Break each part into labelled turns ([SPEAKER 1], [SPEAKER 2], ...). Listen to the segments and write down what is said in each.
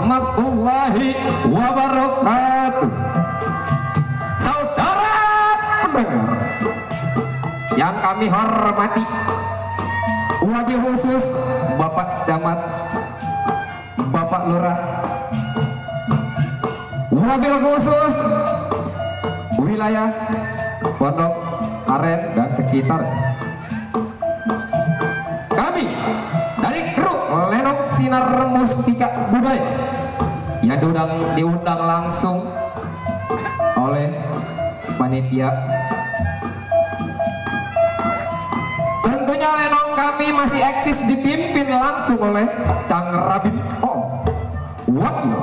[SPEAKER 1] warahmatullahi wabarakatuh. Saudara pendengar yang kami hormati, wabil khusus Bapak Camat, Bapak Lurah, wabil khusus wilayah Pondok Aren dan sekitar. Kami dari kru Lenong Sinar Mustika Budaya yang diundang langsung oleh panitia. Tentunya lenong kami masih eksis dipimpin langsung oleh Kang Rabin Wakil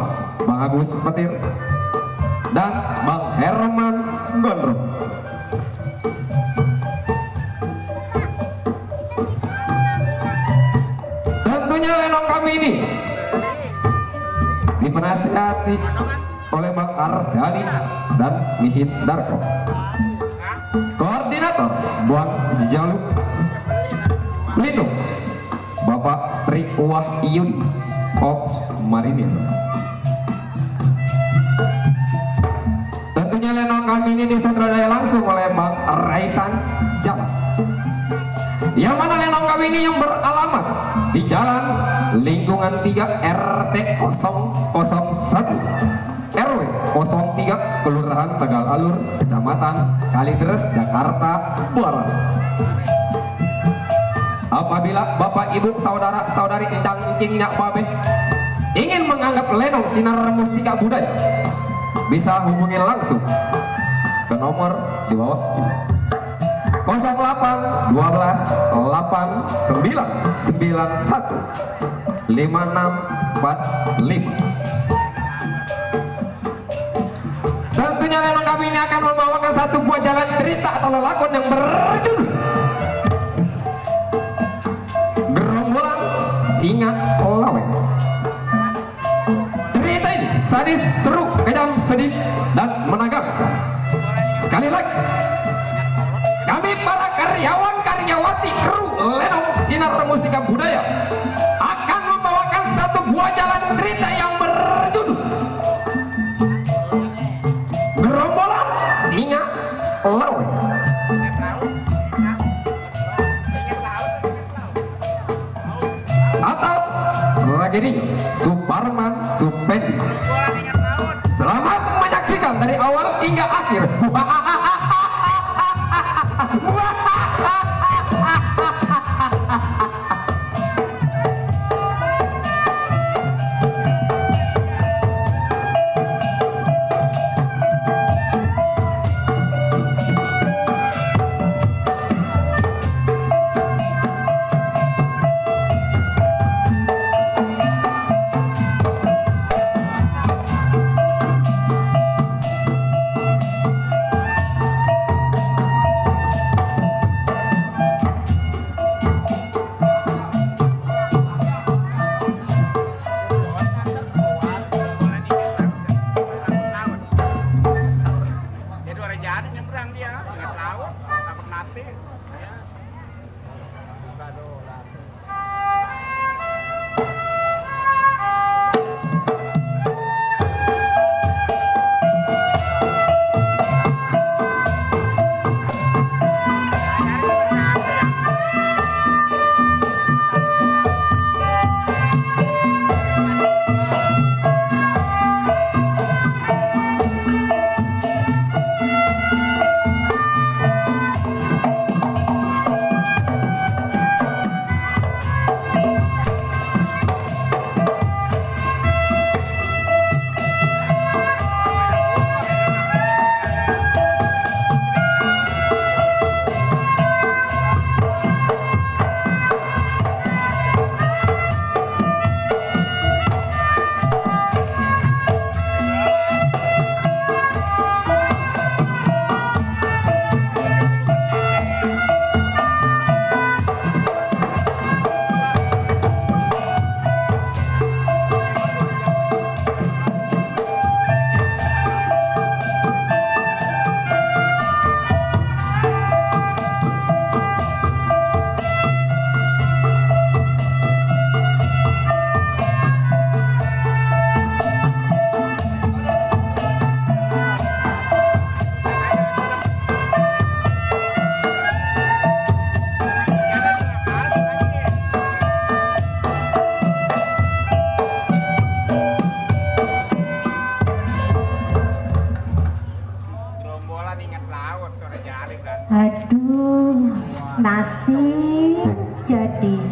[SPEAKER 1] Bang Agus Petir dan Bang Herman Gondrong. Tentunya lenong kami ini dipenasihati oleh Bang Ardali dan Misin Darko. Koordinator Bang Jaluk Pelindung Bapak Tri Wahyudi Ops Marinir. Tentunya lenong kami ini disutradarai langsung oleh Bang Raisan Jam, yang mana lenong kami ini yang beralamat di Jalan Lingkungan 3 RT 001 RW 03 Kelurahan Tegal Alur, Kecamatan Kalideres, Jakarta Barat. Apabila Bapak Ibu Saudara Saudari Entang Cingnya Babe ingin menganggap lenong Sinar Mustika Budaya, bisa hubungi langsung ke nomor di bawah ini 08 12 89 91 5645. Tentunya lenong kami ini akan membawakan satu buah jalan cerita atau lelakon yang berjudul Gerombolan Singa Lawe. Cerita ini sadis, seru, kejam, sedih, dan menegangkan. Sekali lagi, kami para karyawan karyawati kru Lenong Sinar Mustika Budaya akan membawakan satu buah jalan cerita yang berjudul Gerombolan Singa Lawe. Atau tragedi Suparman Supendi. Selamat menyaksikan dari awal hingga akhir.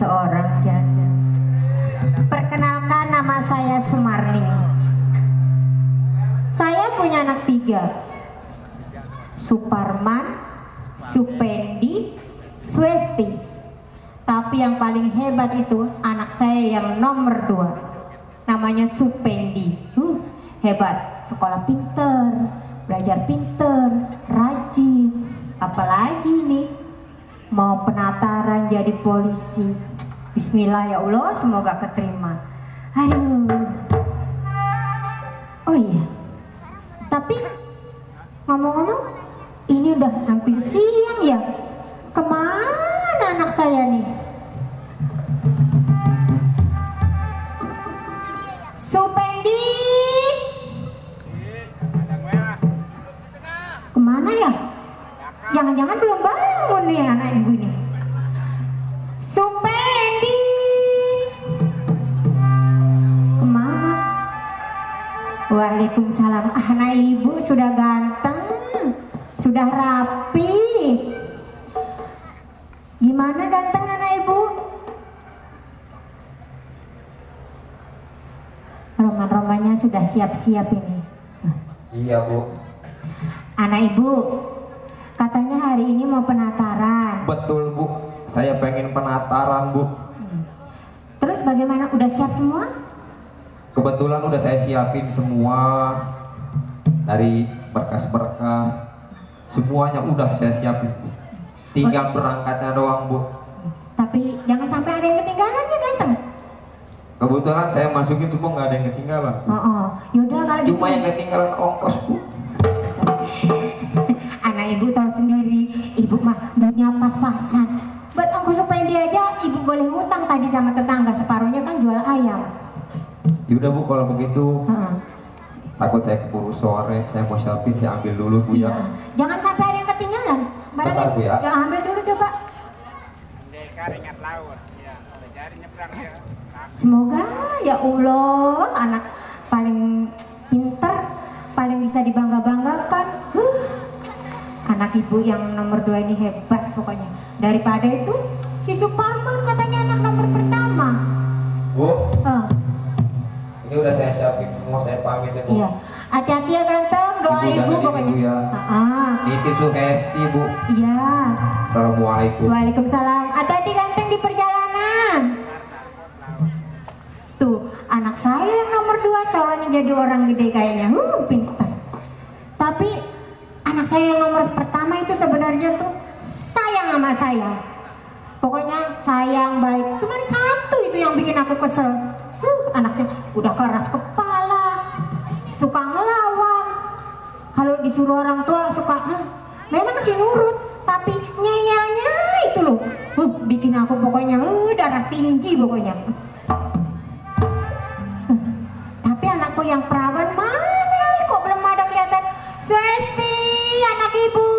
[SPEAKER 2] seorang janda. Perkenalkan, nama saya Sumarning. Saya punya anak 3, Suparman, Supendi, Swesti. Tapi yang paling hebat itu anak saya yang nomor 2, namanya Supendi. Hebat, sekolah pinter, belajar pinter, rajin. Apalagi nih, mau penataran jadi polisi. Bismillah ya Allah, semoga keterima. Aduh. Oh iya, tapi ngomong-ngomong, ini udah hampir siang ya. Kemana anak saya nih? Supendi, kemana ya? Jangan-jangan belum bangun nih anak ibu ini. Supendi, kemana? Waalaikumsalam. Anak ibu sudah ganteng, sudah rapi. Gimana ganteng anak ibu? Roman-romannya sudah siap-siap ini.
[SPEAKER 1] Iya Bu.
[SPEAKER 2] Anak ibu, katanya hari ini mau penataran.
[SPEAKER 1] Betul Bu, saya pengen penataran Bu.
[SPEAKER 2] Terus bagaimana, udah siap semua?
[SPEAKER 1] Kebetulan udah saya siapin semua, dari berkas-berkas, semuanya udah saya siapin Bu. Tinggal berangkatnya doang Bu.
[SPEAKER 2] Tapi jangan sampai ada yang ketinggalan ya ganteng.
[SPEAKER 1] Kebetulan saya masukin semua, nggak ada yang ketinggalan.
[SPEAKER 2] Yaudah kalau gitu.
[SPEAKER 1] Cuma yang ketinggalan ongkos Bu.
[SPEAKER 2] Anak ibu tahu sendiri, ibu mah duitnya pas-pasan. Buat ongkos supaya dia aja, ibu boleh ngutang tadi sama tetangga, separuhnya kan jual ayam.
[SPEAKER 1] Yaudah Bu, kalau begitu takut saya keburu sore, saya mau siapin, saya ambil dulu Bu ya.
[SPEAKER 2] Jangan sampai ada yang ketinggalan.
[SPEAKER 1] Bentar, Bu, ya.
[SPEAKER 2] Ambil dulu coba. Semoga ya Allah, anak paling pinter, paling bisa dibangga-banggakan. Anak ibu yang nomor 2 ini hebat pokoknya. Daripada itu si Suparman katanya anak nomor pertama.
[SPEAKER 1] Bu, ini udah saya siapin semua, saya pamit ya Bu.
[SPEAKER 2] Iya, hati-hati ya ganteng, doa ibu pokoknya.
[SPEAKER 1] Ibu ya. Nitip Suhesti Bu.
[SPEAKER 2] Iya.
[SPEAKER 1] Assalamualaikum.
[SPEAKER 2] Waalaikumsalam. Hati-hati ganteng di perjalanan. Tuh, anak saya yang nomor 2 calonnya jadi orang gede kayaknya. Pintar. Tapi anak saya yang nomor pertama itu sebenarnya tuh sayang sama saya. Pokoknya sayang, baik. Cuma satu itu yang bikin aku kesel. Anaknya udah keras kepala, suka ngelawan. Kalau disuruh orang tua suka, memang sih nurut, tapi ngeyelnya itu loh. Bikin aku pokoknya darah tinggi pokoknya. Tapi anakku yang perawan mana? Kok belum ada kelihatan? Swesti, anak ibu.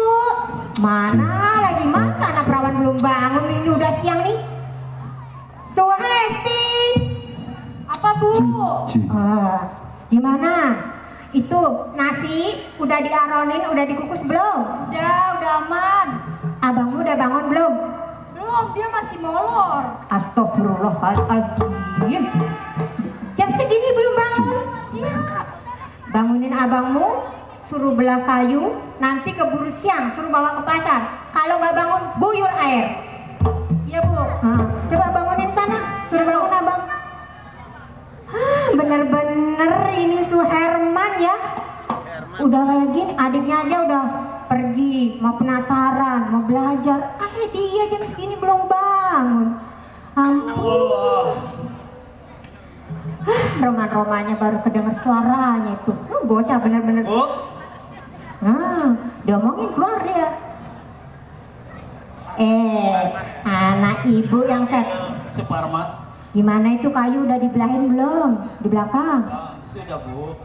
[SPEAKER 2] Mana lagi, masa anak perawan belum bangun? Ini udah siang nih. Swesti. Apa Bu? Gimana? Itu nasi udah diaronin, udah dikukus belum?
[SPEAKER 3] Udah aman.
[SPEAKER 2] Abangmu udah bangun belum?
[SPEAKER 3] Belum, dia masih molor.
[SPEAKER 2] Astagfirullahaladzim. Jam segini belum bangun?
[SPEAKER 3] Iya.
[SPEAKER 2] Bangunin abangmu, suruh belah kayu, nanti keburu siang, suruh bawa ke pasar. Kalau nggak bangun, guyur air.
[SPEAKER 3] Iya Bu.
[SPEAKER 2] Coba bangunin sana, suruh bangun abang. Bener-bener ini Suherman ya. Udah kayak gini, adiknya aja udah pergi, mau penataran, mau belajar. Dia jam segini belum bangun. Ampun. Roman-romannya baru kedenger suaranya itu. Bocah bener-bener. Diomongin keluar dia. Anak ibu yang set.
[SPEAKER 4] Suparman.
[SPEAKER 2] Gimana itu kayu udah dibelahin belum? Di belakang?
[SPEAKER 4] Sudah Bu.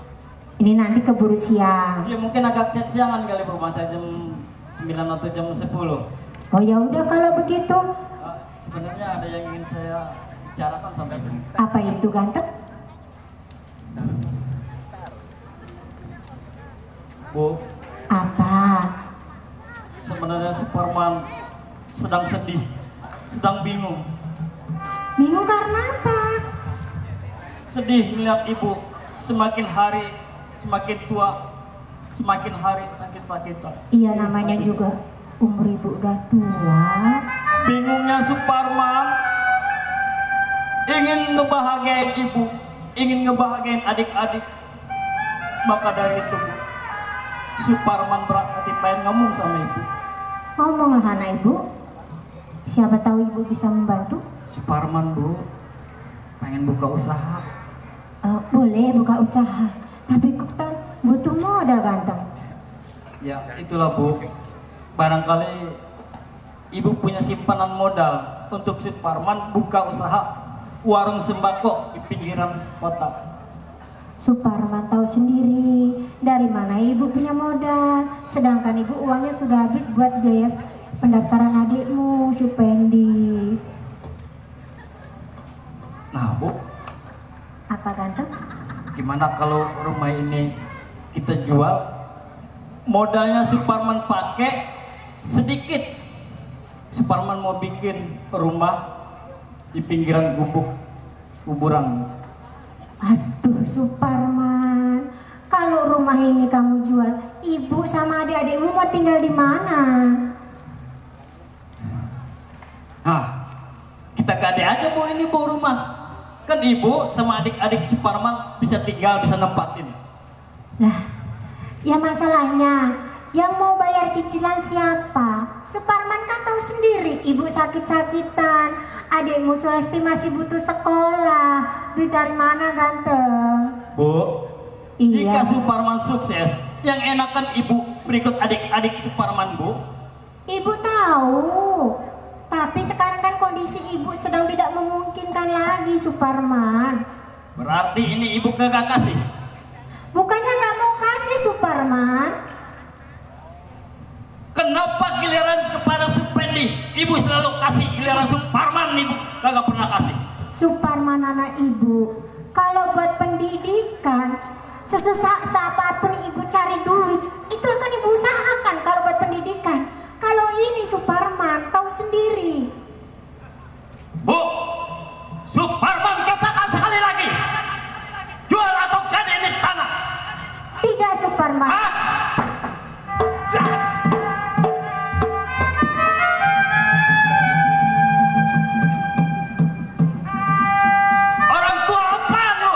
[SPEAKER 2] Ini nanti keburu siang.
[SPEAKER 4] Ya mungkin agak siangan kali Bu, masa jam 9 atau jam 10.
[SPEAKER 2] Oh ya udah kalau begitu.
[SPEAKER 4] Sebenarnya ada yang ingin saya bicarakan sampai ini.
[SPEAKER 2] Apa itu ganteng?
[SPEAKER 4] Bu.
[SPEAKER 2] Apa?
[SPEAKER 4] Sebenarnya Suparman sedang sedih, sedang bingung. sedih melihat ibu semakin hari semakin tua, semakin hari sakit-sakitan.
[SPEAKER 2] Iya, namanya juga umur ibu udah tua.
[SPEAKER 4] Bingungnya Suparman ingin ngebahagiain ibu, ingin ngebahagiain adik-adik. Maka dari itu Bu, Suparman berhati pengen ngomong sama ibu.
[SPEAKER 2] Ngomonglah anak ibu, siapa tahu ibu bisa membantu.
[SPEAKER 4] Suparman Bu, pengen buka usaha.
[SPEAKER 2] Boleh buka usaha, tapi kan butuh modal ganteng.
[SPEAKER 4] Ya itulah Bu, barangkali ibu punya simpanan modal untuk Suparman buka usaha warung sembako di pinggiran kota.
[SPEAKER 2] Suparman tahu sendiri dari mana ibu punya modal, sedangkan ibu uangnya sudah habis buat biaya pendaftaran adikmu, Supendi.
[SPEAKER 4] Nah Bu,
[SPEAKER 2] Apa ganteng?
[SPEAKER 4] gimana kalau rumah ini kita jual? Modalnya Suparman pakai sedikit. Suparman mau bikin rumah di pinggiran gubuk kuburan.
[SPEAKER 2] Aduh Suparman, kalau rumah ini kamu jual, ibu sama adik-adikmu mau tinggal di mana?
[SPEAKER 4] Nah, kita gade aja Bu ini Bu rumah. Kan ibu sama adik-adik Suparman bisa tinggal, bisa nempatin.
[SPEAKER 2] Lah, ya masalahnya yang mau bayar cicilan siapa? Suparman kan tahu sendiri, ibu sakit-sakitan, adikmu Suesti masih butuh sekolah. Duit dari mana ganteng?
[SPEAKER 4] Bu,
[SPEAKER 2] Iya.
[SPEAKER 4] jika Suparman sukses, yang enakan ibu berikut adik-adik Suparman Bu.
[SPEAKER 2] Ibu tahu, tapi sekarang kan kondisi ibu sedang tidak memungkinkan lagi Suparman.
[SPEAKER 4] Berarti ini ibu kagak kasih.
[SPEAKER 2] Bukannya nggak mau kasih Suparman?
[SPEAKER 4] Kenapa giliran kepada Supendi ibu selalu kasih, giliran Suparman ibu kagak pernah kasih?
[SPEAKER 2] Suparman anak ibu, kalau buat pendidikan sesusah apapun ibu cari duit, itu akan ibu usahakan kalau buat pendidikan. Kalau ini Suparman tahu sendiri.
[SPEAKER 4] Bu, Suparman katakan sekali lagi, jual atau gade ini tanah?
[SPEAKER 2] Tidak Suparman.
[SPEAKER 4] Hah? Orang tua apaan lu?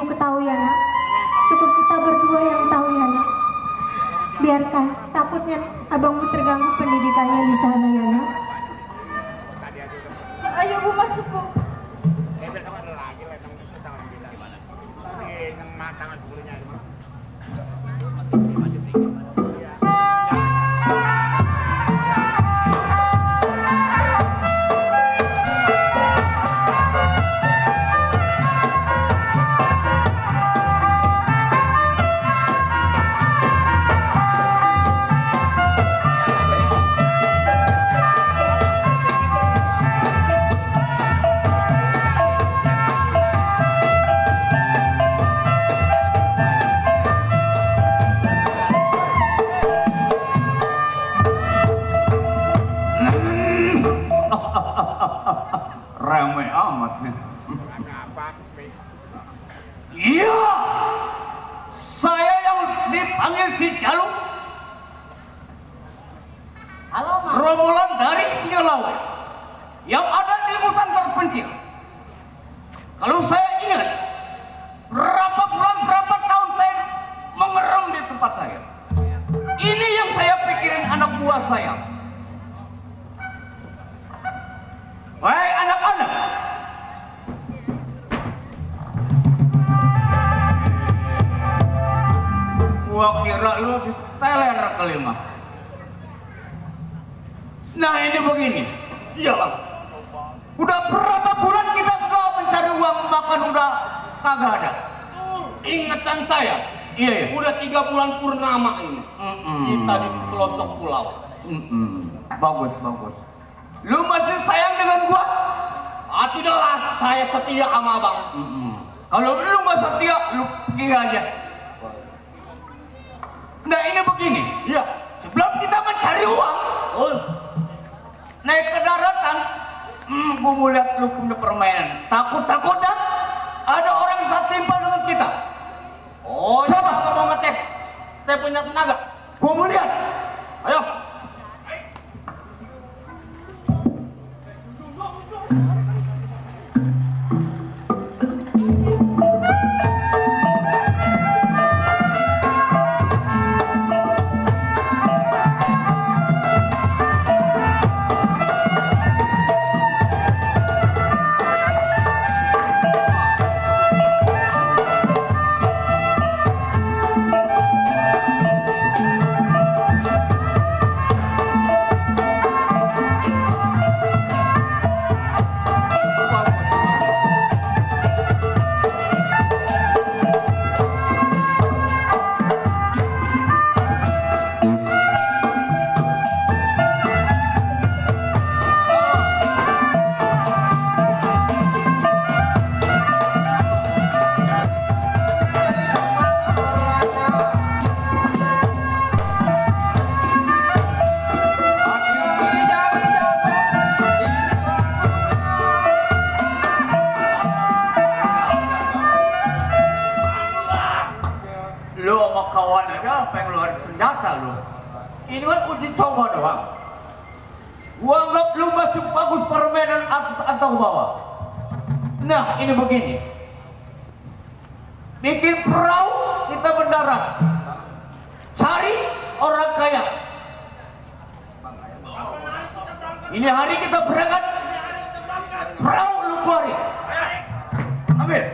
[SPEAKER 2] ibu ketahui ya nak. Cukup kita berdua yang tahu ya nak. Biarkan, takutnya abangmu terganggu pendidikannya di sana ya nak.
[SPEAKER 3] Ayo Bu masuk Bu.
[SPEAKER 5] Ramai amat nih. Iya, saya yang dipanggil si Jalu.
[SPEAKER 3] Halo Mas.
[SPEAKER 5] Rombongan dari Singalawe yang ada di hutan terpencil. Kalau saya ingat, berapa bulan, berapa tahun saya mengerem di tempat saya. Ini yang saya pikirin anak buah saya. Wahai anak-anak, gua kira lu habis teler kelima. Nah ini begini.
[SPEAKER 1] Iya bang.
[SPEAKER 5] Udah berapa bulan kita nggak mencari uang makan udah kagak ada.
[SPEAKER 1] Ingatan saya.
[SPEAKER 5] Iya.
[SPEAKER 1] Udah 3 bulan purnama ini. Kita di pelosok pulau.
[SPEAKER 5] Bagus, bagus. Lu masih sayang dengan gua?
[SPEAKER 1] Tidaklah, saya setia sama abang.
[SPEAKER 5] Kalau lu nggak setia, lu pergi aja. Nah ini begini.
[SPEAKER 1] Iya.
[SPEAKER 5] Sebelum kita mencari uang, naik ke daratan, gua mau lihat lu punya permainan. Takut-takutnya ada orang setimpa dengan kita.
[SPEAKER 1] Oh,
[SPEAKER 5] Coba.
[SPEAKER 1] Coba mau ngetes. Saya punya tenaga.
[SPEAKER 5] Gua mau lihat.
[SPEAKER 1] Ayo.
[SPEAKER 5] Lu sama kawan aja pengen luar senjata lu. Ini kan uji coba doang. Gua anggap lu masih bagus permainan atas atau bawah. Nah ini begini. Bikin perahu kita mendarat. Cari orang kaya. Ini hari kita berangkat. Perahu lu keluarin. Ambil.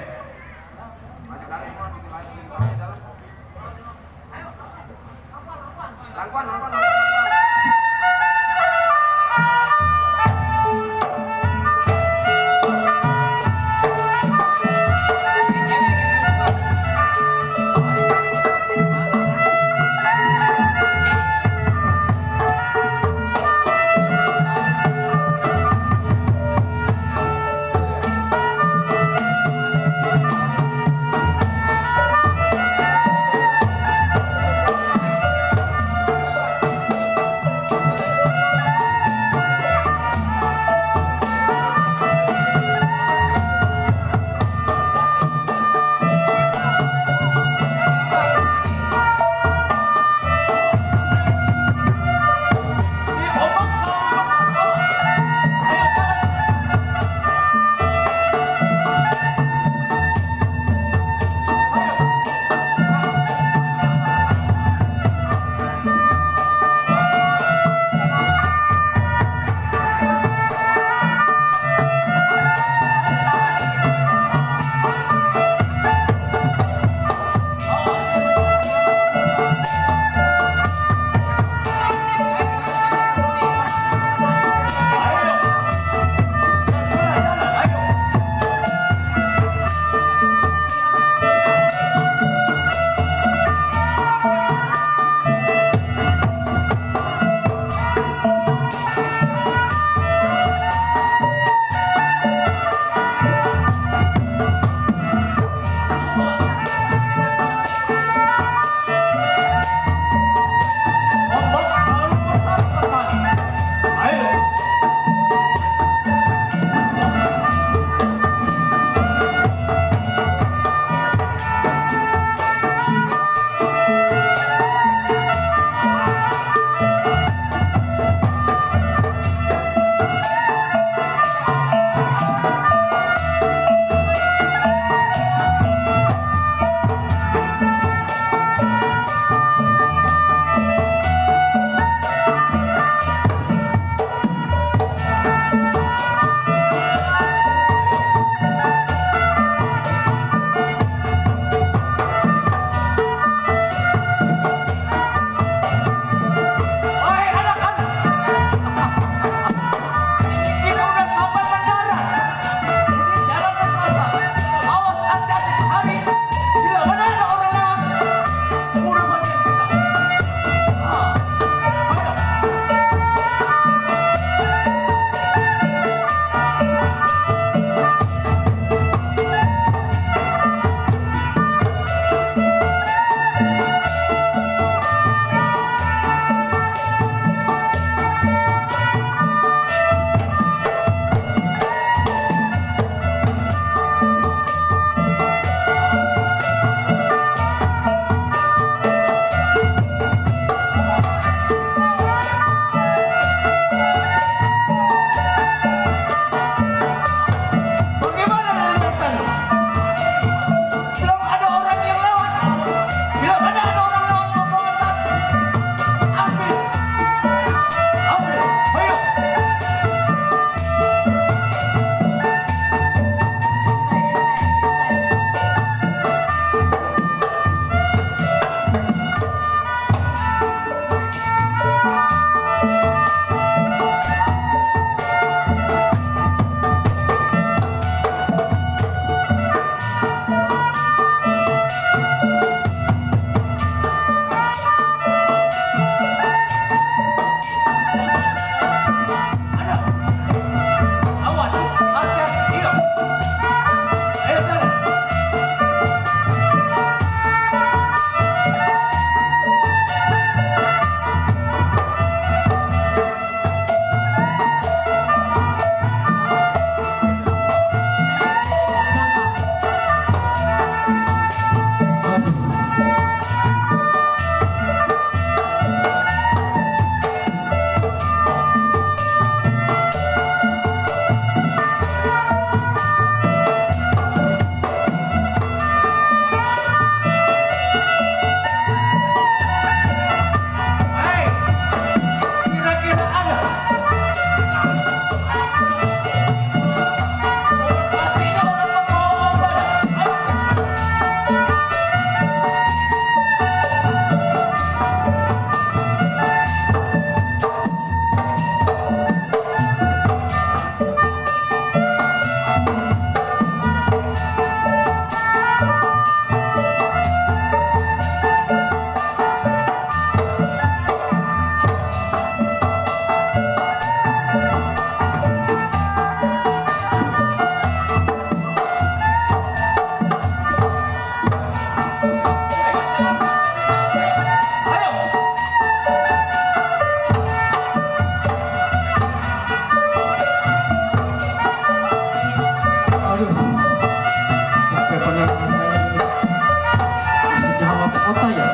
[SPEAKER 4] kota ya.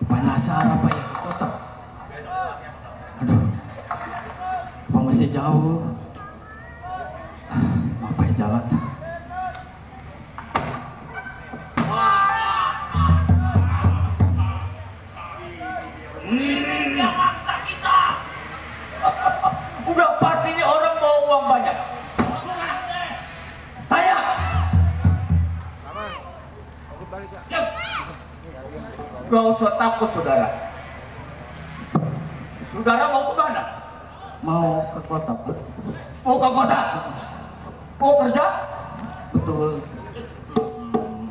[SPEAKER 4] Penasaran apa ya ke kota? Aduh, apa masih jauh? Apa ya jalan?
[SPEAKER 5] Ini yang maksa kita. Udah pasti ini orang bawa uang banyak. Tanya. Gak usah takut saudara. Saudara mau ke mana?
[SPEAKER 4] Mau ke kota, Pak.
[SPEAKER 5] Mau ke kota? Mau kerja?
[SPEAKER 4] Betul.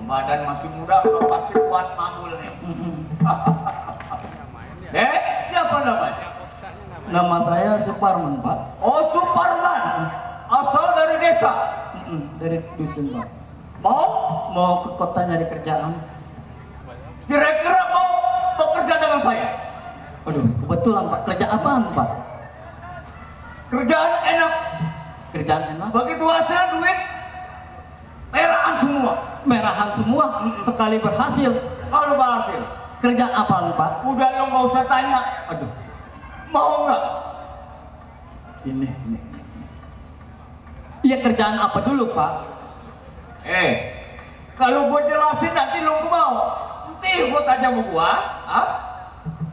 [SPEAKER 5] Badan masih muda, udah pasti kuat mamul nih. Siapa namanya?
[SPEAKER 4] Nama saya Suparman, Pak.
[SPEAKER 5] Oh, Suparman. Asal dari desa.
[SPEAKER 4] Dari dusun, Pak.
[SPEAKER 5] Mau
[SPEAKER 4] ke kota nyari kerjaan.
[SPEAKER 5] Kira-kira mau bekerja dengan saya?
[SPEAKER 4] Aduh, kebetulan, Pak. Kerja apaan, Pak?
[SPEAKER 5] Kerjaan enak.
[SPEAKER 4] Kerjaan enak.
[SPEAKER 5] Begitu hasil duit, merahan semua.
[SPEAKER 4] Merahan semua sekali berhasil.
[SPEAKER 5] Kalau berhasil,
[SPEAKER 4] Kerja apaan, Pak?
[SPEAKER 5] udah lo nggak usah tanya.
[SPEAKER 4] Aduh,
[SPEAKER 5] Mau nggak?
[SPEAKER 4] ini. Iya, kerjaan apa dulu, Pak?
[SPEAKER 5] Kalau gue jelasin nanti lo mau. Nanti gue tanya sama gue,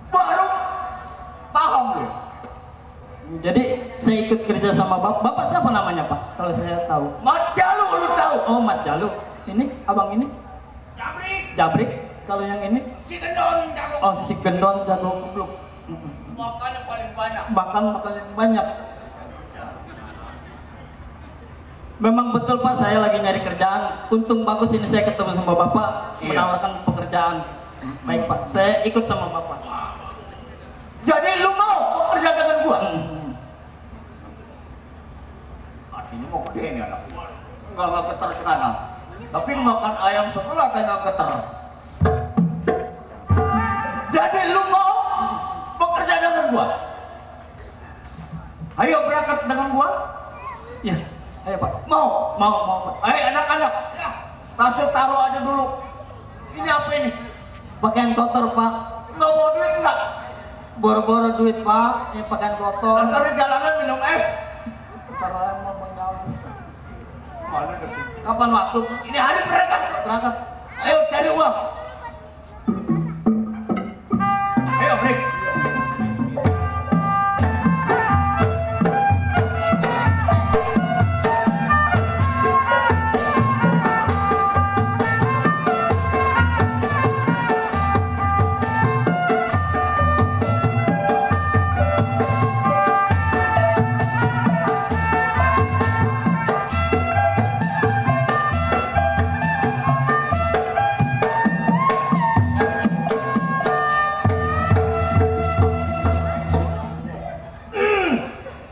[SPEAKER 5] baru paham lo.
[SPEAKER 4] Jadi saya ikut kerja sama Bapak. Bapak siapa namanya, Pak? Kalau saya tahu.
[SPEAKER 5] Mat Jalu lu tahu?
[SPEAKER 4] Oh, Mat Jalu. Ini abang ini
[SPEAKER 5] Jabrik,
[SPEAKER 4] Jabrik. Kalau yang ini
[SPEAKER 5] si Gendon jago.
[SPEAKER 4] oh si Gendon jago kupluk.
[SPEAKER 5] Makannya paling banyak.
[SPEAKER 4] Makan banyak. Memang betul, Pak, saya lagi nyari kerjaan. Untung bagus ini saya ketemu sama Bapak menawarkan pekerjaan. Baik, Pak, saya ikut sama Bapak.
[SPEAKER 5] Jadi lu mau bekerja dengan gua? Artinya mau gede nih anak. Enggak keter sekarang. Tapi makan ayam sebelah kayak keter. Jadi lu mau bekerja dengan gua? Ayo berangkat dengan gua?
[SPEAKER 4] Ya, ayo, Pak.
[SPEAKER 5] Mau?
[SPEAKER 4] Mau, Pak.
[SPEAKER 5] Ayo anak-anak, stasiun taruh aja dulu. Ini apa ini?
[SPEAKER 4] Pakaian kotor, Pak.
[SPEAKER 5] Nggak mau duit nggak?
[SPEAKER 4] Boro-boro duit, Pak. Ini pakaian kotor.
[SPEAKER 5] Ntar di jalanan minum es.
[SPEAKER 4] Ntar mau menjauh.
[SPEAKER 5] Mana deh?
[SPEAKER 4] Kapan waktu?
[SPEAKER 5] Ini hari berangkat.
[SPEAKER 4] Berangkat.
[SPEAKER 5] Ayo cari uang. Ayo break.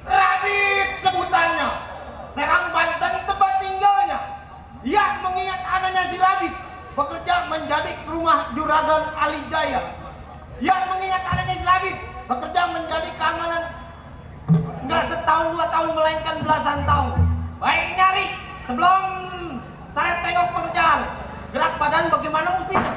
[SPEAKER 6] Rabit sebutannya. Serang Banten tempat tinggalnya. Ia mengingat anaknya si Rabit bekerja menjadi ke rumah Juragan Alijaya. Ia mengingat anaknya si Rabit bekerja menjadi keamanan nggak setahun 2 tahun melainkan belasan tahun. Baik nyari sebelum saya tengok pekerjaan. Gerak badan bagaimana mestinya?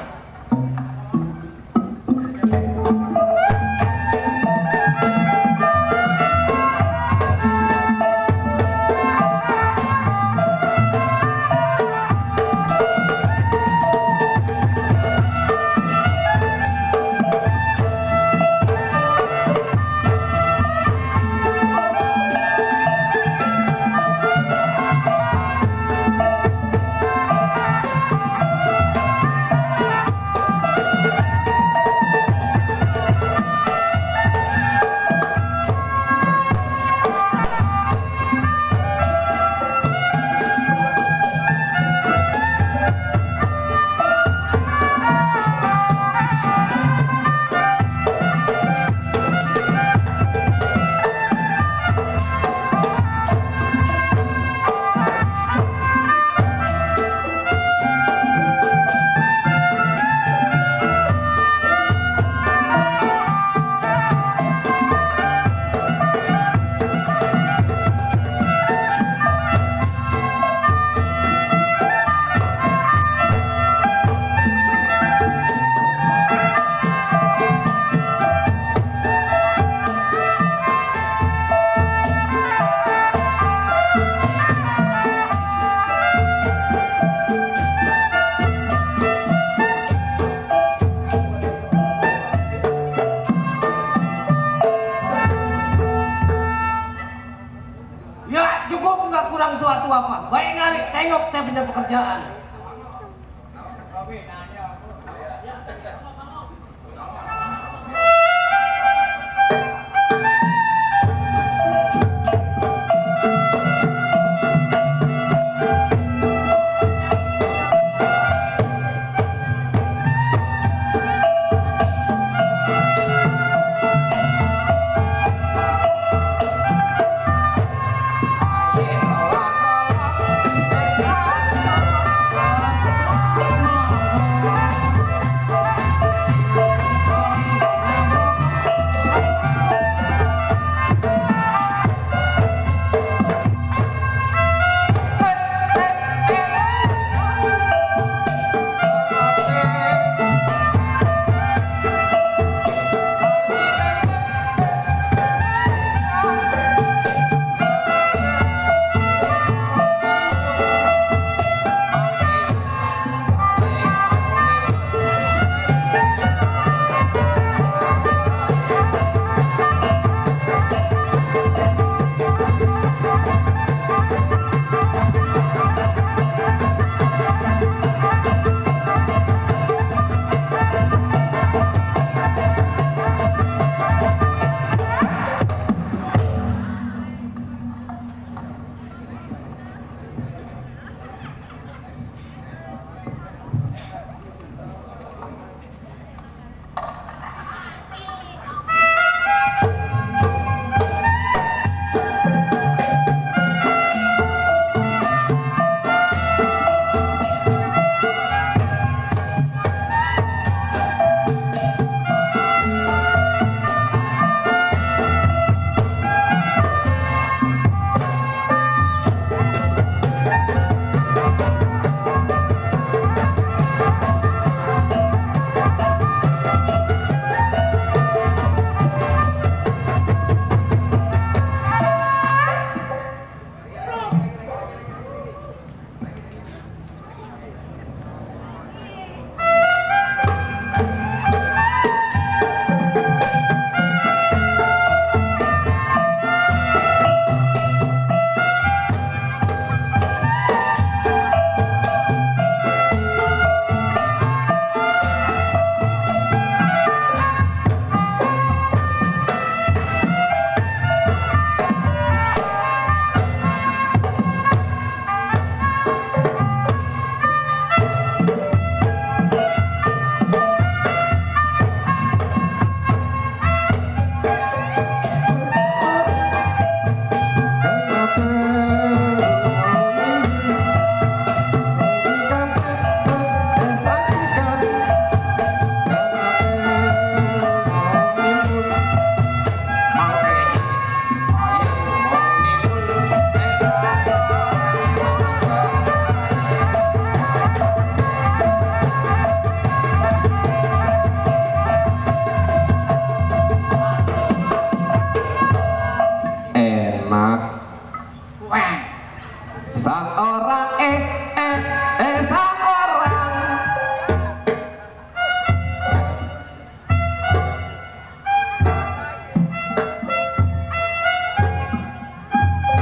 [SPEAKER 6] tengok saya punya pekerjaan.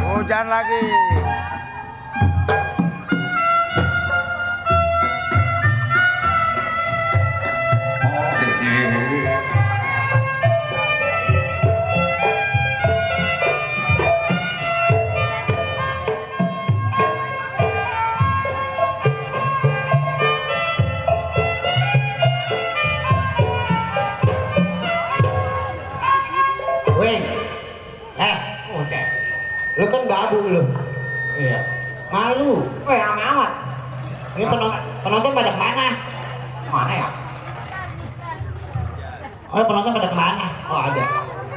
[SPEAKER 7] Hujan lagi.
[SPEAKER 8] Lu kan babu lu.
[SPEAKER 5] Iya.
[SPEAKER 8] Malu.
[SPEAKER 5] Rame amat.
[SPEAKER 8] Ini penonton pada kemana?
[SPEAKER 5] Mana ya?
[SPEAKER 8] Oh, penonton pada kemana? Oh, ada.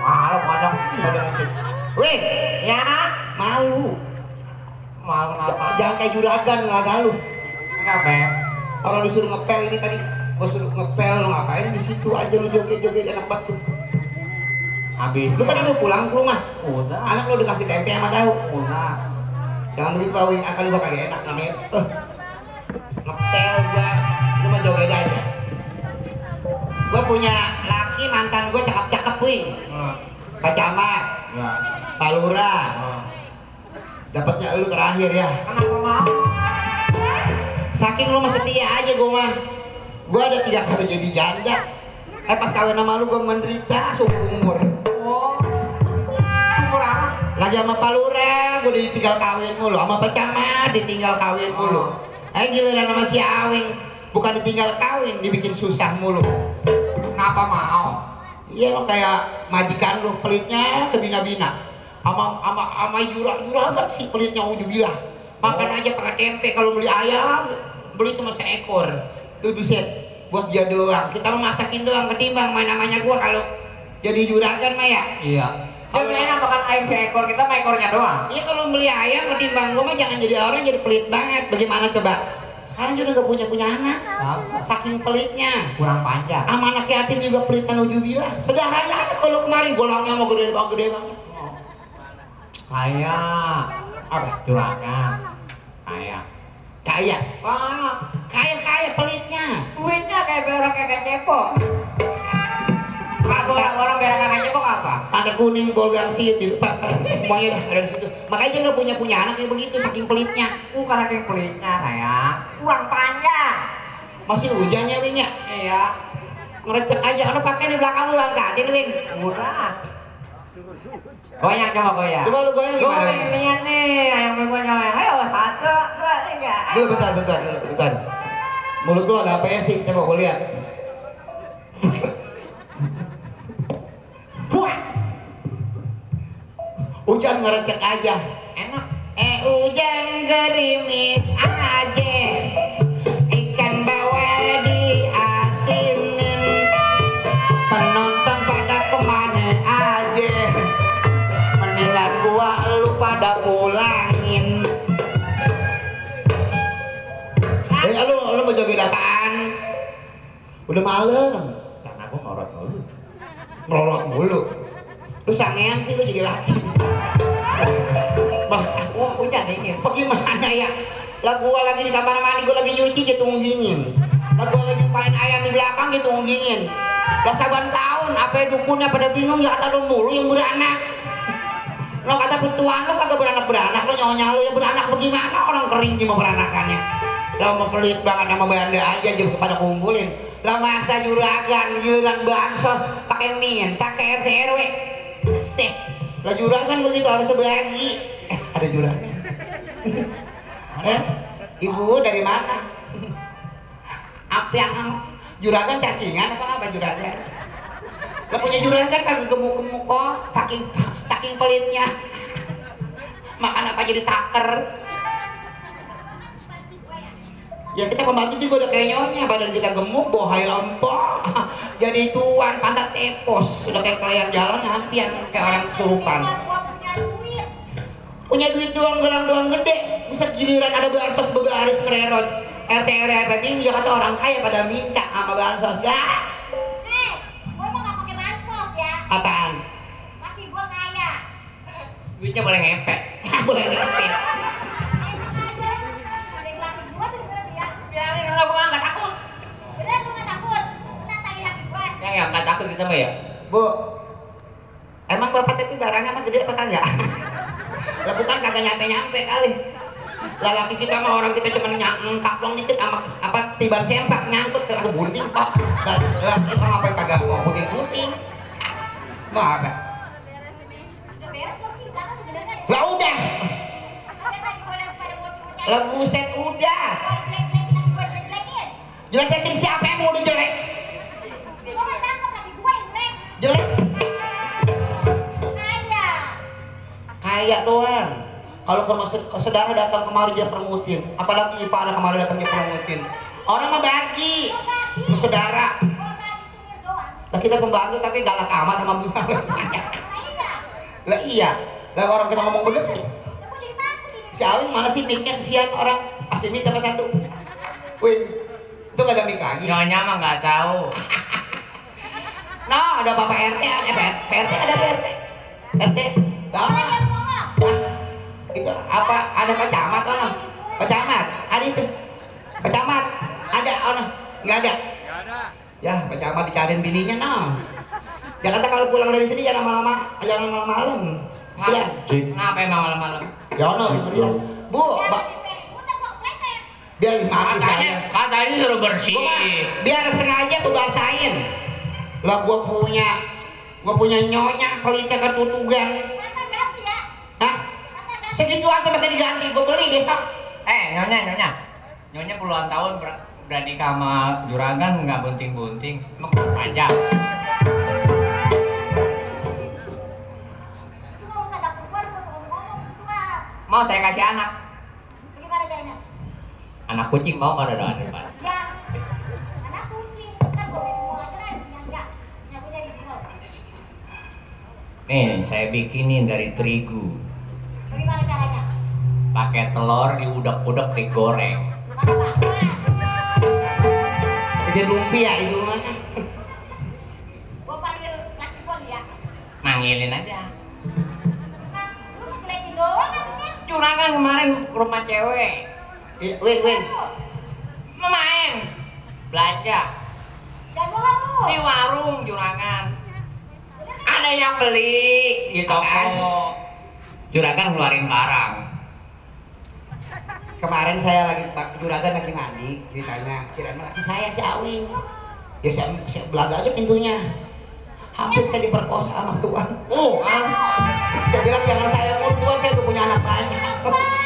[SPEAKER 5] Malu pocong.
[SPEAKER 8] Pada nonton. Weh,
[SPEAKER 5] Ya.
[SPEAKER 8] malu.
[SPEAKER 5] Malu kenapa?
[SPEAKER 8] Jangan kayak juragan laga lu.
[SPEAKER 5] Kenapa?
[SPEAKER 8] Orang disuruh ngepel ini tadi, gua suruh ngepel, lu ngapain di situ aja lu joget-joget enak banget tuh.
[SPEAKER 5] Habis.
[SPEAKER 8] Lu tadi udah pulang ke rumah?
[SPEAKER 5] Udah.
[SPEAKER 8] Anak lu dikasih tempe sama tahu?
[SPEAKER 5] Udah.
[SPEAKER 8] Jangan begitu bawing akan gua kagak enak namanya. Ngepel gua, lu mah joget aja. Gua punya laki mantan gua cakep-cakep wih. Pak Camat,
[SPEAKER 5] Ya.
[SPEAKER 8] Pak Lurah. Dapatnya lu terakhir ya.
[SPEAKER 3] Kenapa mau?
[SPEAKER 8] Saking lu mah setia aja gue mah. Gue ada 3 kali jadi janda. Pas kawin sama lu gue menderita seumur umur.
[SPEAKER 3] Oh, umur apa?
[SPEAKER 8] Lagi sama Pak Lurah, gue ditinggal kawin mulu. Sama Pak Camat ditinggal kawin mulu. Giliran sama si Awing, bukan ditinggal kawin, dibikin susah mulu.
[SPEAKER 3] Kenapa mau?
[SPEAKER 8] Iya lo kayak majikan lu, pelitnya kebina-bina. Ama jurang-juragan sih pelitnya ujubillah. Makan aja pakai tempe, kalau beli ayam beli cuma seekor. Dudu set buat dia doang. Kita mau masakin doang ketimbang main namanya gua kalau jadi juragan mah ya.
[SPEAKER 3] Iya. Kalau enak makan ayam seekor, kita mah ekornya doang.
[SPEAKER 8] Iya kalau beli ayam ketimbang gua mah jangan jadi orang jadi pelit banget. Bagaimana coba? Sekarang juga gak punya anak. Saking pelitnya.
[SPEAKER 3] Kurang panjang.
[SPEAKER 8] Sama anak yatim juga pelitan ujubillah. Saudaranya aja kalau kemarin golongnya mau gede banget.
[SPEAKER 3] Kayak
[SPEAKER 8] Apa?
[SPEAKER 3] juragan. Kayak
[SPEAKER 8] Kaya pelitnya.
[SPEAKER 3] duitnya kayak berak kayak cepok. Apa orang berak kayak cepok apa?
[SPEAKER 8] Tanda kuning golgang sih di depan. Semuanya dah ada di situ. Makanya gak punya anak yang begitu saking pelitnya.
[SPEAKER 3] Bukan lagi pelitnya kayak kurang panjang.
[SPEAKER 8] Masih hujannya Wing ya?
[SPEAKER 3] Iya.
[SPEAKER 8] Ngerecek aja, ada pakai di belakang lu angkatin Wing.
[SPEAKER 3] Murah. Goyang coba goyang.
[SPEAKER 8] Coba lu goyang
[SPEAKER 3] Gue
[SPEAKER 8] gimana?
[SPEAKER 3] pengen lihat nih yang gue goyang. Ayo 1, 2, 3.
[SPEAKER 8] Dulu bentar. Mulut lu ada apa ya sih? Coba gue lihat. Hujan ngerecek aja.
[SPEAKER 3] Enak.
[SPEAKER 8] Hujan gerimis aja. Ikan bawal diasinin. Penonton pada kemana aja. Mendingan gua lu pada pulangin. Lu mau joget apaan? Udah malam.
[SPEAKER 3] Karena gue ngorot dulu.
[SPEAKER 8] Melorot mulu. Lu sangean sih lu jadi laki.
[SPEAKER 3] Hujan dingin.
[SPEAKER 8] Bagaimana ya? Lah gua lagi di kamar mandi, gua lagi nyuci gitu ngunggingin. Lah gua lagi panen ayam di belakang gitu ngunggingin. Lah saban tahun apa dukunnya pada bingung ya kata lu mulu yang beranak. Lo kata petuan lo kagak beranak lo nyonya lo ya beranak bagaimana orang kering gimana beranakannya. Lo mau pelit banget sama Belanda aja juga pada kumpulin. Lah masa juragan giliran bansos pakai minta ke RT RW. Seh. Lah juragan begitu harus berbagi. Ada juragan. Ibu dari mana? Apa yang juragan cacingan apa juragan? Lah punya juragan kagak gemuk-gemuk kok, saking pelitnya. Makan apa jadi taker. Ya kita pembantu juga udah kayak nyonya, badan kita gemuk, bohai lempok. Jadi tuan pantat tepos, udah kayak kalian jalan hampian kayak orang kesurupan. Punya duit doang, gelang doang gede, bisa giliran ada bansos begaris ngererot. RT RW bingung ya kata orang kaya pada minta sama bansos ya.
[SPEAKER 2] Gue mau gak pakai bansos ya.
[SPEAKER 8] Apaan?
[SPEAKER 2] Laki gue kaya.
[SPEAKER 3] Duitnya boleh ngepek.
[SPEAKER 8] Boleh ngepet.
[SPEAKER 2] Ada laki gue tuh bener ya.
[SPEAKER 3] Bilangin kalau gue nggak takut.
[SPEAKER 2] Bener gue gak takut. Bener tadi laki gue.
[SPEAKER 3] Yang nggak takut kita mah ya.
[SPEAKER 8] Bu, emang bapak tapi barangnya mah gede apa kagak? Lah bukan kagak nyampe kali. Lah laki kita mah orang kita cuma ngkaplong dikit sama apa tiban sempak nyangkut ke bunting kok. Lah kita ngapain kagak mau bunting-bunting? Mau apa?
[SPEAKER 2] Udah beres belum sih? Karena sebenarnya
[SPEAKER 8] Lah udah.
[SPEAKER 2] ada lagi gue yang pada bocil-bocil.
[SPEAKER 8] Lah buset udah.
[SPEAKER 2] Jelek-jelekin, gue jelek-jelekin.
[SPEAKER 8] Jelekin siapa yang mau udah jelek?
[SPEAKER 2] Gue mah cakep tapi gue yang jelek.
[SPEAKER 8] Jelek
[SPEAKER 2] Kaya.
[SPEAKER 8] kayak doang. Kalau ke saudara datang kemari dia permutin, apalagi ipar kemari datang dia permutin. Orang mah bagi ke saudara.
[SPEAKER 2] Gue lagi cemir doang.
[SPEAKER 8] Lah kita pembantu tapi galak amat sama bunga.
[SPEAKER 2] Iya.
[SPEAKER 8] Lah iya. Lah orang kita ngomong bener sih.
[SPEAKER 2] Gue jadi takut ini.
[SPEAKER 8] Si Awing mana sih mic-nya kesian orang. Kasih mic apa satu? Wih, itu gak ada mic lagi.
[SPEAKER 3] Nyonya mah nggak tahu.
[SPEAKER 8] Nah, ada Bapak RT, PRT ada PRT. RT. Bapak. Itu apa? Ada Pak Camat ono? Pak Camat, ada itu. Pak Camat, ada ono? Enggak ada. Enggak ada. Ya, Pak Camat dicariin bininya noh. Jakarta kalau pulang dari sini jangan malam-malam. Siang.
[SPEAKER 3] Kenapa emang malam-malam?
[SPEAKER 8] Ya no, Bu, biar mati saya.
[SPEAKER 3] Katanya suruh bersih.
[SPEAKER 8] Biar sengaja gue bahasain. Lah gue punya nyonya pelitnya ketutugan. Hah? Segitu aja pakai diganti, gue beli besok.
[SPEAKER 3] Nyonya puluhan tahun udah nikah sama juragan nggak bunting-bunting, emang panjang. Mau saya kasih anak.
[SPEAKER 2] Bagaimana caranya?
[SPEAKER 3] Anak kucing mau nggak ada depan?
[SPEAKER 2] Ya, anak kucing kan gue mau aja yang enggak, nyapunya di bawah.
[SPEAKER 3] Nih, saya bikinin dari terigu.
[SPEAKER 2] Bagaimana caranya?
[SPEAKER 3] Pakai telur diudek-udek digoreng.
[SPEAKER 8] Bikin lumpia itu mah.
[SPEAKER 2] Gue panggil laki gue ya.
[SPEAKER 3] Manggilin aja.
[SPEAKER 2] Lu mau jelekin doang kan?
[SPEAKER 3] Juragan kemarin ke rumah cewek.
[SPEAKER 8] Win.
[SPEAKER 3] Main belanja
[SPEAKER 2] Jangan bohong lu.
[SPEAKER 3] di warung juragan. Ada yang beli di toko. Juragan ngeluarin barang.
[SPEAKER 8] Kemarin saya juragan lagi mandi ceritanya, kirain laki saya si Awing. Ya saya belaga aja pintunya. Hampir saya diperkosa sama tuan. Saya bilang jangan saya mau tuan, saya udah punya anak banyak.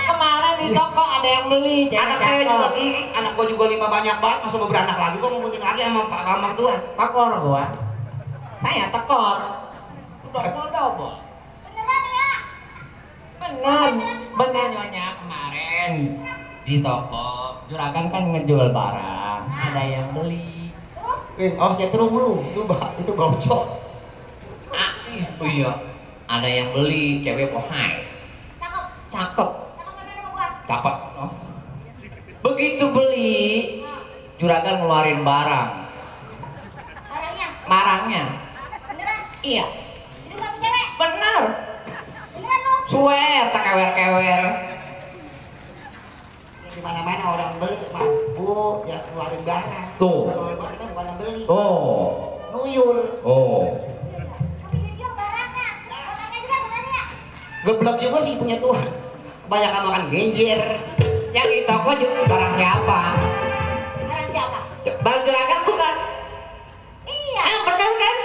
[SPEAKER 3] Kemarin di toko ada yang beli.
[SPEAKER 8] Anak saya juga gini, anak gua juga 5 banyak banget, masuk mau beranak lagi, gua mau bunting lagi sama Pak Kamar tuan.
[SPEAKER 3] Tekor gua. Saya tekor. Double.
[SPEAKER 2] Beneran ya?
[SPEAKER 3] Bener nyonya kemarin di toko juragan kan ngejual barang, ada yang beli.
[SPEAKER 8] Win, saya terus lu, itu bocor.
[SPEAKER 3] Itu iya, ada yang beli, cewek pohai. Cakep. Cakep. Oh. Begitu beli, juragan ngeluarin barang. Barangnya.
[SPEAKER 2] Beneran?
[SPEAKER 3] Iya.
[SPEAKER 2] Itu satu cewek?
[SPEAKER 3] Bener.
[SPEAKER 2] Beneran lu?
[SPEAKER 3] Swear, tak kewer-kewer.
[SPEAKER 8] Di mana-mana orang beli mampu ya keluarin barang.
[SPEAKER 3] Tuh.
[SPEAKER 8] Keluarin barang kan bukan yang beli.
[SPEAKER 3] Oh.
[SPEAKER 8] Nuyul.
[SPEAKER 3] Oh.
[SPEAKER 2] Tapi dia bilang barangnya. Barangnya juga bukannya.
[SPEAKER 8] Geblek juga sih punya tuan. Kebanyakan makan genjer.
[SPEAKER 3] Yang di toko juga barang siapa?
[SPEAKER 2] Barang siapa?
[SPEAKER 3] Barang juragan bukan?
[SPEAKER 2] Iya.
[SPEAKER 3] Bener kan?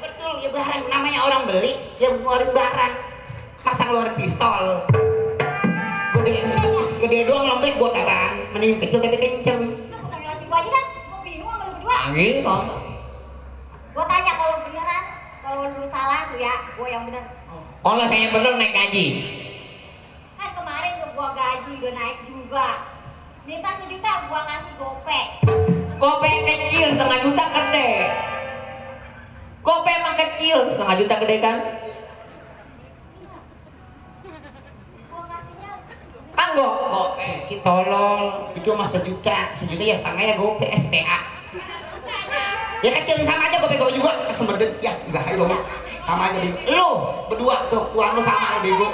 [SPEAKER 8] Betul, ya barang namanya orang beli, ya ngeluarin barang. Masa ngeluarin pistol? Gede doang lembek buat apaan? Mending kecil tapi kenceng.
[SPEAKER 2] Aku panggil laki gua aja dah. Gua bingung sama lu berdua.
[SPEAKER 3] Panggil soalnya.
[SPEAKER 2] Gua tanya kalau beneran, kalau lu salah tuh ya, gua yang bener.
[SPEAKER 3] Kalau saya bener naik gaji.
[SPEAKER 2] Kan kemarin udah gua gaji udah naik juga. Minta 1 juta gua kasih gopek.
[SPEAKER 3] Gopek kecil, 1,5 juta gede. Gopek emang kecil, 1,5 juta gede kan?
[SPEAKER 2] Gua kasihnya
[SPEAKER 3] Kan gopek.
[SPEAKER 8] Si tolol, itu mah 1 juta ya setengah ya gope SPA. Ya kecilin sama aja gope juga, semedet ya enggak ayo dong. Sama aja bego. Lu berdua tuh, tuan lu sama lu bego.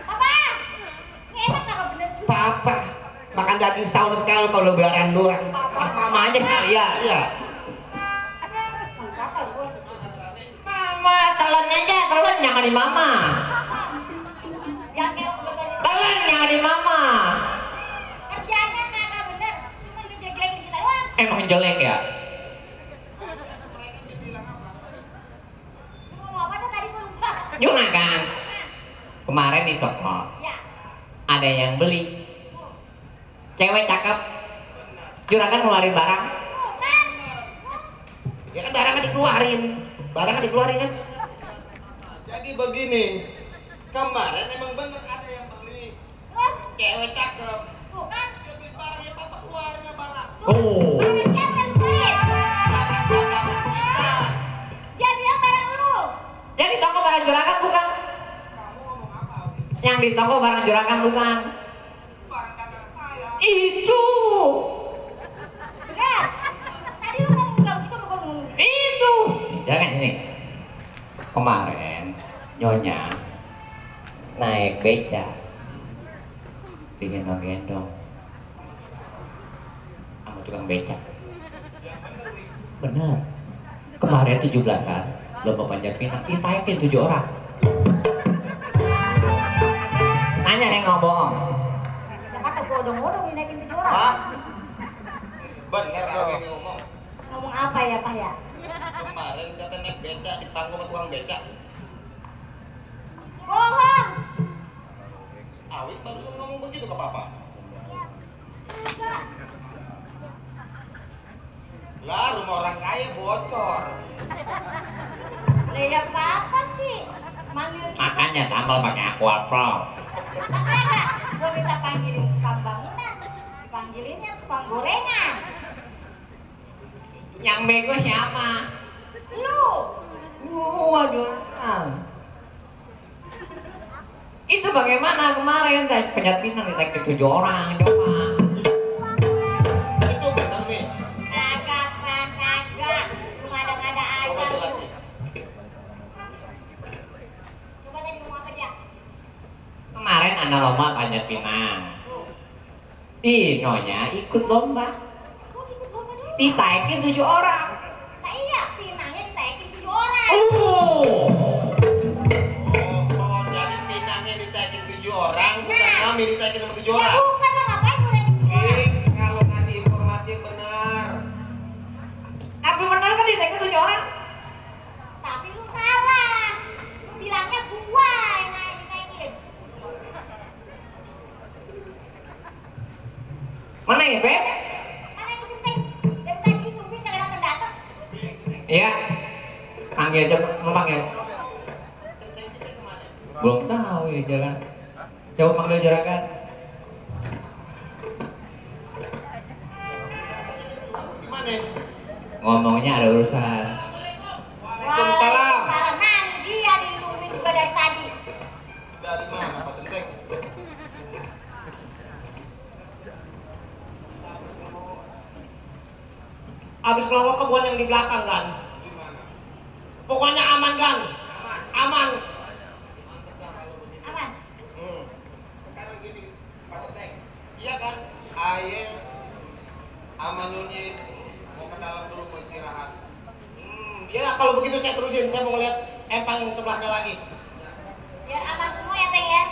[SPEAKER 2] Papa. Ini emang kagak bener juga.
[SPEAKER 8] Papa makan daging setahun sekali kalau lebaran doang.
[SPEAKER 3] Mama aja kalian.
[SPEAKER 8] Iya.
[SPEAKER 3] Mama, telennya aja, telen jangan di mama.
[SPEAKER 2] Yang kayak udah tadi.
[SPEAKER 3] Telen jangan di mama.
[SPEAKER 2] Kerjanya kagak bener. Cuma ngejelek-jelekin kita doang.
[SPEAKER 3] Emang jelek ya?
[SPEAKER 2] Lu ngomong apa tuh tadi gua lupa.
[SPEAKER 3] Juragan. Kemarin di toko
[SPEAKER 2] Ya.
[SPEAKER 3] ada yang beli. Cewek cakep. Juragan ngeluarin barang.
[SPEAKER 8] Ya kan barangnya dikeluarin. Barangnya dikeluarin kan.
[SPEAKER 6] Jadi begini, kemarin emang bener ada yang beli.
[SPEAKER 2] Terus
[SPEAKER 3] Cewek cakep.
[SPEAKER 2] tuh kan.
[SPEAKER 6] Dia beli barangnya papa keluarnya barang.
[SPEAKER 3] Oh.
[SPEAKER 2] Barang siapa yang keluarin?
[SPEAKER 6] Barang dagangan kita.
[SPEAKER 2] Dia bilang barang lu.
[SPEAKER 3] Yang di toko barang juragan bukan? Yang di toko barang juragan bukan?
[SPEAKER 6] Barang dagangan saya.
[SPEAKER 3] Itu.
[SPEAKER 2] Bener. Tadi lu ngomong bilang gitu, lu ngomong.
[SPEAKER 3] Itu. Ya kan ini. Kemarin nyonya naik beca digendong-gendong sama tukang beca. Bener. Kemarin 17-an lomba panjat pinang, saya 7 orang. Tanya yang ngomong.
[SPEAKER 2] Kata godong-godong dinaikin 7 orang.
[SPEAKER 6] Hah? Bener apa yang ngomong?
[SPEAKER 2] Ngomong apa ya Pak ya?
[SPEAKER 6] Kemarin kata naik beca di panggung sama tukang beca.
[SPEAKER 2] Bohong.
[SPEAKER 6] Awit baru ngomong begitu ke papa. Lah rumah orang kaya bocor.
[SPEAKER 2] Lah ya apa sih? Manggil
[SPEAKER 3] Makanya tambal pakai aquapro.
[SPEAKER 2] Enggak, gue minta panggilin tukang bangunan, dipanggilinnya tukang gorengan.
[SPEAKER 3] Yang bego siapa?
[SPEAKER 2] Lu,
[SPEAKER 3] Waduh. Itu bagaimana kemarin penjat pinang ditagih 7 orang coba.
[SPEAKER 6] Itu bener nih.
[SPEAKER 2] kagak Pak, kagak. Lu ngada-ngada aja
[SPEAKER 6] Coba
[SPEAKER 2] lu.
[SPEAKER 6] jelasin.
[SPEAKER 2] Coba tadi ngomong apa dia?
[SPEAKER 3] Kemarin ada lomba panjat pinang. Dinonya ikut lomba.
[SPEAKER 2] Kok ikut lomba dulu?
[SPEAKER 3] Ditaikin 7 orang.
[SPEAKER 2] Nah iya, pinangnya ditaikin 7 orang.
[SPEAKER 6] Oh, jadi pinangnya ditaikin 7 orang, bukan mami ditaikin sama 7
[SPEAKER 2] Ya
[SPEAKER 6] orang.
[SPEAKER 2] bukan lah, ngapain lu naikin 7 orang?
[SPEAKER 6] Kalau ngasih informasi yang benar.
[SPEAKER 3] Tapi benar kan ditaikin 7 orang?
[SPEAKER 2] Tapi lu salah. Lu bilangnya gua yang naikin.
[SPEAKER 3] Mana ya, Beb?
[SPEAKER 2] Mana yang kecenting? Dari tadi ditungguin kagak datang-datang.
[SPEAKER 3] Iya. Panggil aja, mau panggil. Belum tahu ya jalan. Coba panggil juragan.
[SPEAKER 6] Gimana?
[SPEAKER 3] Ngomongnya ada urusan.
[SPEAKER 6] Waalaikumsalam.
[SPEAKER 2] Nah, dia ditungguin juga dari tadi.
[SPEAKER 6] Dari mana Pak Tenteng? Abis ngelawak kebun yang di belakang kan? Pokoknya aman kan? Aman.
[SPEAKER 2] Aman.
[SPEAKER 6] Sekarang gini, Pak Tenteng. Iya kan? Aye sama Nyonya mau ke dalam dulu mau istirahat. Iya kalau begitu saya terusin. Saya mau ngeliat empang sebelahnya lagi.
[SPEAKER 2] Biar aman semua ya, Teng ya.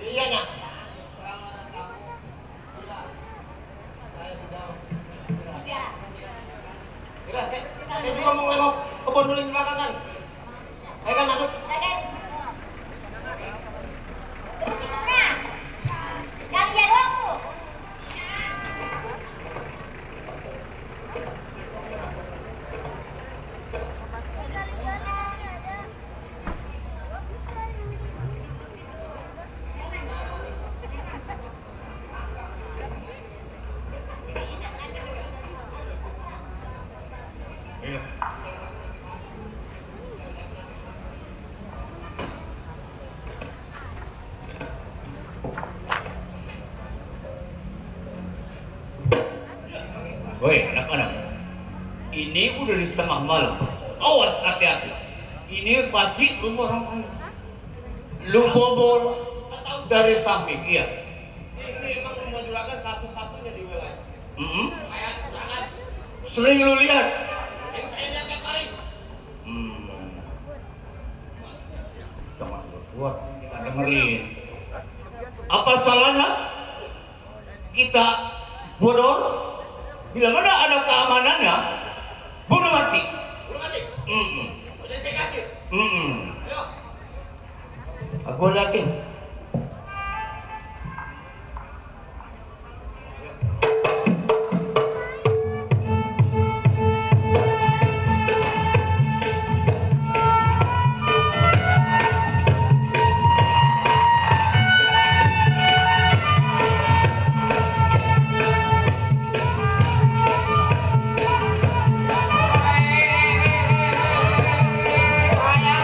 [SPEAKER 6] Iya nya.
[SPEAKER 2] Iya.
[SPEAKER 6] Udah, saya juga mau ngelengok kebun dulu di belakang kan. Ayo kan masuk.
[SPEAKER 2] Raden. Nah. Dan dia doang tuh.
[SPEAKER 5] Woi, anak-anak. Ini udah di setengah malam. Awas hati-hati. Ini pasti rumah orang kaya. Lu bobol dari samping, iya.
[SPEAKER 6] Ini emang rumah juragan satu-satunya di wilayah. Kayak jangan
[SPEAKER 5] Sering lu lihat.
[SPEAKER 6] yang saya lihat tiap hari.
[SPEAKER 5] Jangan buat kita dengerin. Apa salahnya kita bodor? Bila mana ada keamanannya, bunuh mati.
[SPEAKER 6] Bunuh mati. Udah saya kasih. Ayo.
[SPEAKER 5] Aku yakin.
[SPEAKER 3] Wayang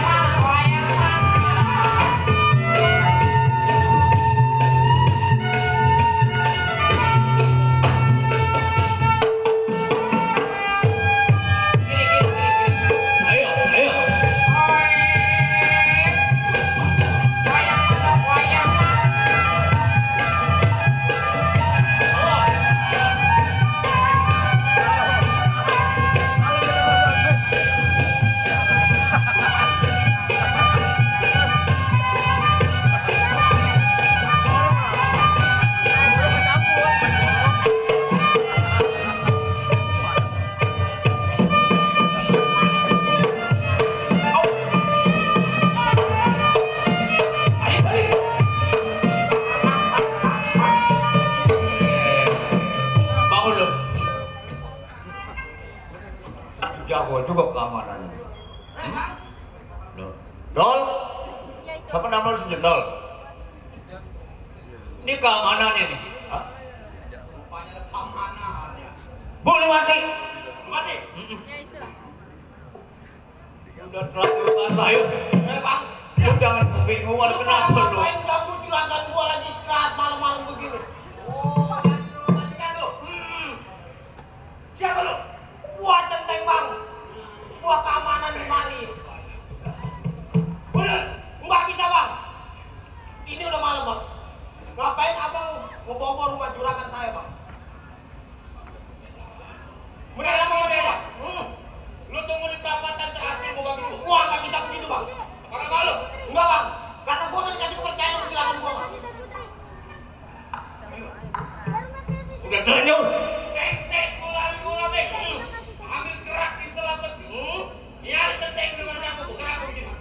[SPEAKER 5] gua juga keamanannya. Dol, siapa nama lu sendiri, Dol? Ini keamanannya nih.
[SPEAKER 6] Rupanya ada keamanannya.
[SPEAKER 5] Boleh mati.
[SPEAKER 6] Mati.
[SPEAKER 5] Udah terlalu basah yuk.
[SPEAKER 6] Bang.
[SPEAKER 5] Lu jangan kebingungan kenapa lu.
[SPEAKER 6] Ngapain ganggu juragan gua lagi istirahat malam-malam begini? Oh, jangan dulu majikan lu. Siapa lu? Gua Centeng, Bang. Gua keamanan di mari. Bener? Enggak bisa, Bang. Ini udah malam, Bang. Ngapain abang ngebobor rumah juragan saya, Bang? Bener apa enggak, Bang? Lu tunggu di perapatan terakhir gua bagi lu. Gua nggak bisa begitu, Bang. Apakah malu? Enggak, Bang. Karena gua udah dikasih kepercayaan sama juragan gua, Bang.
[SPEAKER 5] Udah terlanjur.
[SPEAKER 6] Tek, gula, Bek. Ambil gerak di selapet. Biar Centeng dengan aku, bukan aku begini.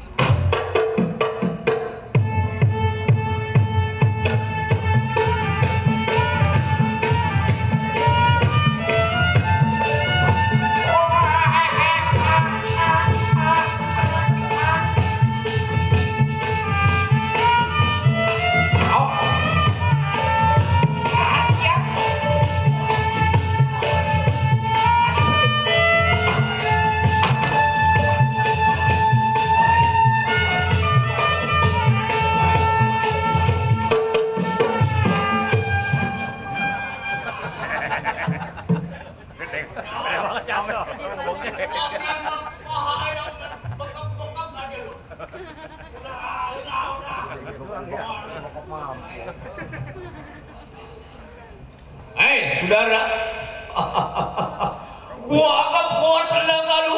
[SPEAKER 5] Saudara, gua anggap kuat tenaga lu.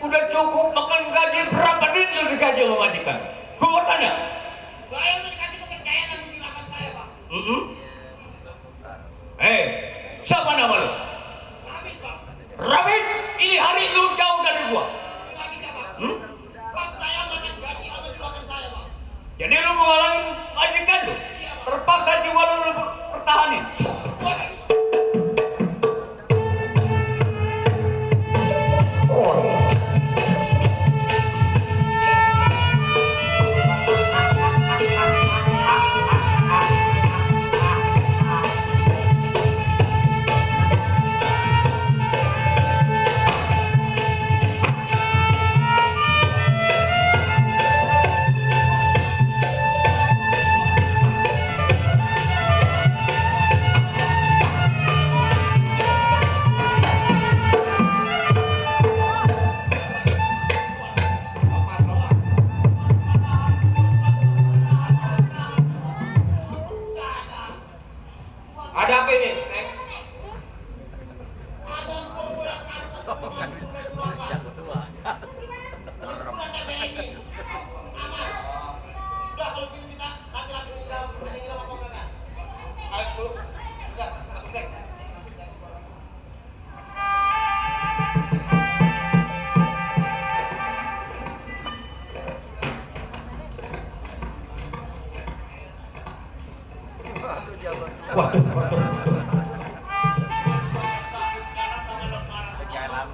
[SPEAKER 5] Udah cukup makan gaji, berapa duit lu digaji sama majikan? Gua tanya.
[SPEAKER 6] Saya udah dikasih kepercayaan sama juragan saya, Pak.
[SPEAKER 5] Siapa nama lu?
[SPEAKER 6] Rabit, Pak.
[SPEAKER 5] Rabit, ini hari lu jauh dari gua.
[SPEAKER 6] Nggak bisa, Pak. Pak, saya makan gaji sama juragan saya, Pak.
[SPEAKER 5] Jadi lu menghalangi majikan lu? Terpaksa jiwa lu pertahanin.
[SPEAKER 6] Ada apa ini?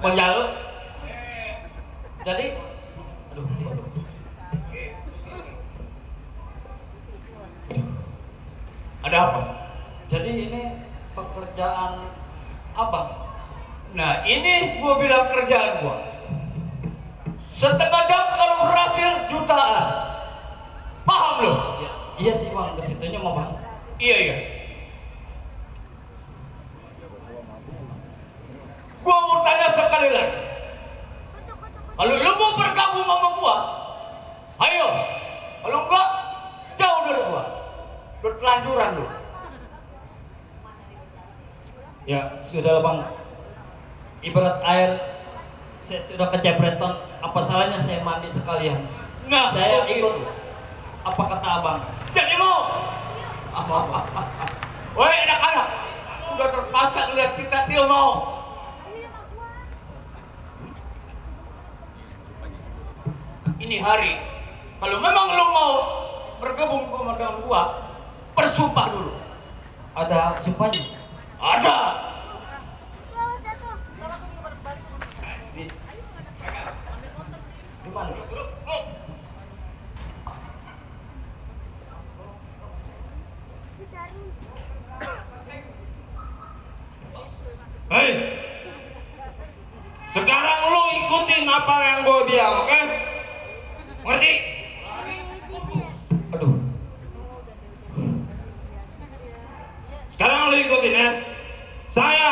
[SPEAKER 5] Bang Jalu.
[SPEAKER 4] Jadi,
[SPEAKER 5] Ada apa?
[SPEAKER 4] jadi ini pekerjaan abang.
[SPEAKER 5] Nah, ini gua bilang kerjaan gua. Setengah jam kalau berhasil jutaan. Paham lo?
[SPEAKER 4] Ya, iya sih bang, kesitunya mau bang.
[SPEAKER 5] Iya. Gua mau tanya sekali lagi. Kalau lu mau bergabung sama gua, ayo. Kalau enggak, jauh dari gua. Bertelanjuran lu.
[SPEAKER 4] Ya sudah bang. Ibarat air, saya sudah kecepretan. Apa salahnya saya mandi sekalian?
[SPEAKER 5] Nah,
[SPEAKER 4] Saya
[SPEAKER 5] oke.
[SPEAKER 4] ikut. Apa kata abang?
[SPEAKER 5] Jadi mau? Woi anak-anak, udah terpaksa lihat kita, dia mau. Ini hari, kalau memang lo mau bergabung dengan gua, bersumpah dulu.
[SPEAKER 4] Ada sumpahnya?
[SPEAKER 5] Ada.
[SPEAKER 7] Hei, sekarang lu ikutin apa yang gue bilang, oke? Ngerti?
[SPEAKER 5] Aduh.
[SPEAKER 7] Sekarang lu ikutin ya. Saya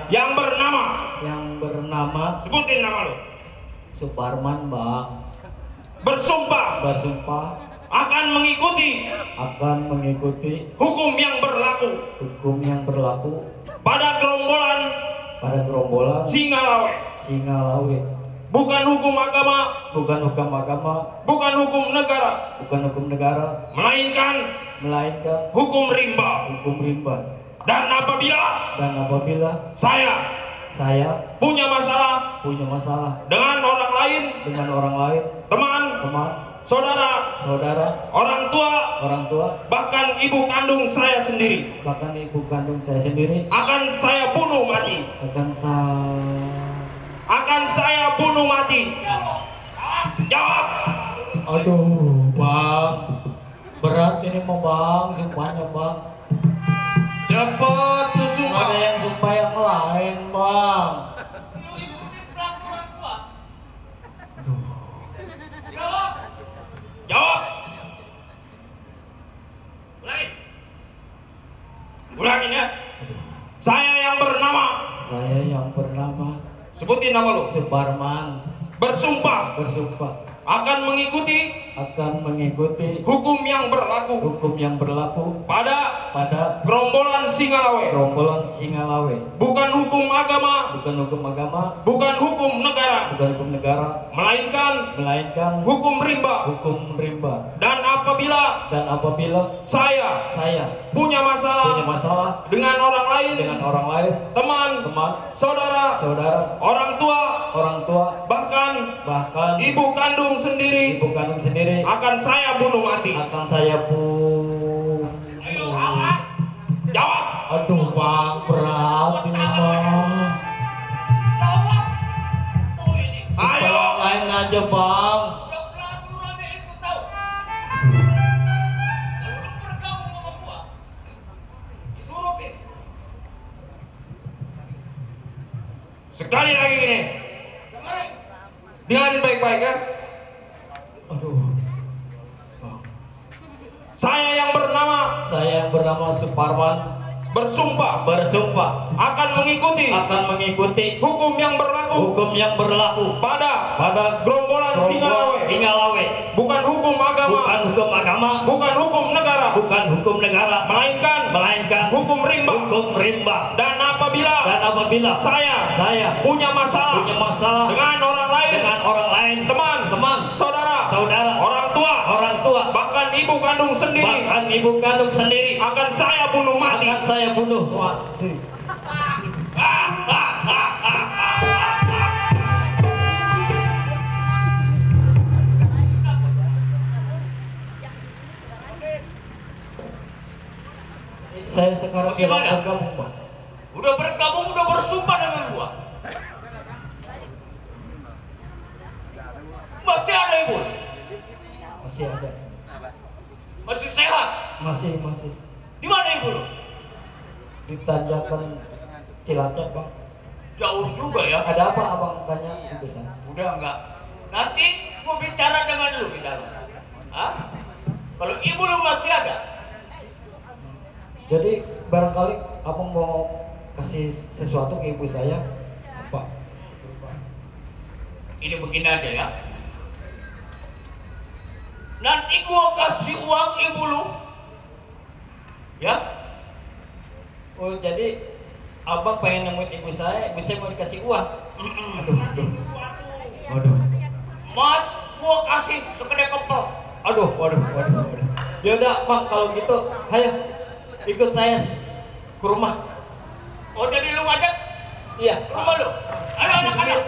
[SPEAKER 7] yang bernama. Sebutin nama lu.
[SPEAKER 5] Suparman, Bang.
[SPEAKER 7] Bersumpah akan mengikuti hukum yang berlaku pada gerombolan Singalawe. Bukan hukum agama, bukan hukum negara, melainkan hukum rimba. Dan apabila saya punya masalah dengan orang lain, teman, saudara, orang tua, bahkan ibu kandung saya sendiri, akan saya bunuh mati. Jawab.
[SPEAKER 5] Aduh, Bang. Berat ini mau, Bang, sumpahnya, Bang.
[SPEAKER 7] Cepet tuh sumpah.
[SPEAKER 5] Ada yang sumpah yang lain, Bang.
[SPEAKER 7] Jawab. Ulangin ya. Saya yang bernama. Sebutin nama lu.
[SPEAKER 5] Suparman.
[SPEAKER 7] Bersumpah akan mengikuti hukum yang berlaku pada gerombolan Singalawe. Bukan hukum agama, bukan hukum negara, melainkan hukum rimba. Dan apabila saya punya masalah dengan orang lain, teman, saudara, orang tua, bahkan ibu kandung sendiri, akan saya bunuh mati. Jawab.
[SPEAKER 5] Aduh, Bang, berat ini, Bang.
[SPEAKER 7] Ayo.
[SPEAKER 5] Yang lain aja, Bang.
[SPEAKER 7] Sekali lagi ini, dengarin baik-baik ya. Saya yang bernama
[SPEAKER 5] Suparman.
[SPEAKER 7] Bersumpah akan mengikuti hukum yang berlaku pada gerombolan Singalawe. Bukan hukum agama, bukan hukum negara, melainkan hukum rimba. Dan apabila saya punya masalah dengan orang lain, teman, saudara, orang tua, bahkan ibu kandung sendiri, akan saya bunuh mati.
[SPEAKER 5] Saya sekarang tidak
[SPEAKER 3] Bagaimana?
[SPEAKER 5] bergabung, Bang.
[SPEAKER 3] Udah bergabung, udah bersumpah dengan gua. Masih ada ibu?
[SPEAKER 5] Masih ada.
[SPEAKER 3] Masih sehat?
[SPEAKER 5] Masih.
[SPEAKER 3] Di mana ibu lu?
[SPEAKER 5] Di Tanjakan Cilacap, Bang.
[SPEAKER 3] Jauh juga ya.
[SPEAKER 5] Ada apa, Abang tanya di sana?
[SPEAKER 3] Udah enggak. Nanti gua bicara dengan lu di dalam. Hah? Kalau ibu lu masih ada,
[SPEAKER 5] jadi barangkali Abang mau kasih sesuatu ke ibu saya apa?
[SPEAKER 3] ini begini aja ya. Nanti gua kasih uang ibu lu, ya.
[SPEAKER 5] Oh, jadi Abang pengen nemuin ibu saya mau dikasih uang. Aduh.
[SPEAKER 3] Mas, gua kasih sekedar kepel.
[SPEAKER 5] Waduh. Yaudah, Bang, kalau gitu, ayo ikut saya ke rumah.
[SPEAKER 3] Oh, jadi lu ngajak
[SPEAKER 5] Iya.
[SPEAKER 3] rumah lu? Ayo anak-anak.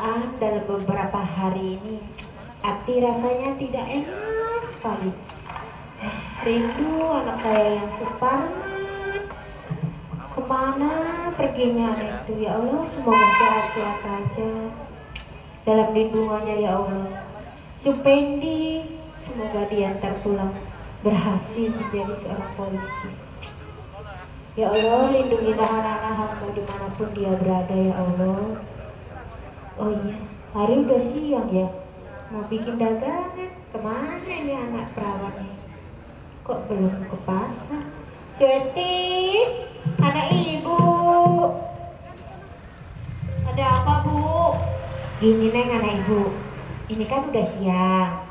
[SPEAKER 2] perasaan dalam beberapa hari ini hati rasanya tidak enak sekali. Rindu anak saya yang Suparman. Kemana perginya anak itu ya Allah, semoga sehat-sehat aja dalam lindungannya ya Allah. Supendi, semoga dia ntar pulang berhasil menjadi seorang polisi. Ya Allah, lindungilah anak-anak hamba dimanapun dia berada ya Allah. Oh iya, hari udah siang ya, mau bikin dagangan. Kemana ini anak perawannya? Kok belum ke pasar? Suesti, anak ibu. Ada apa bu? Gini neng anak ibu, ini kan udah siang,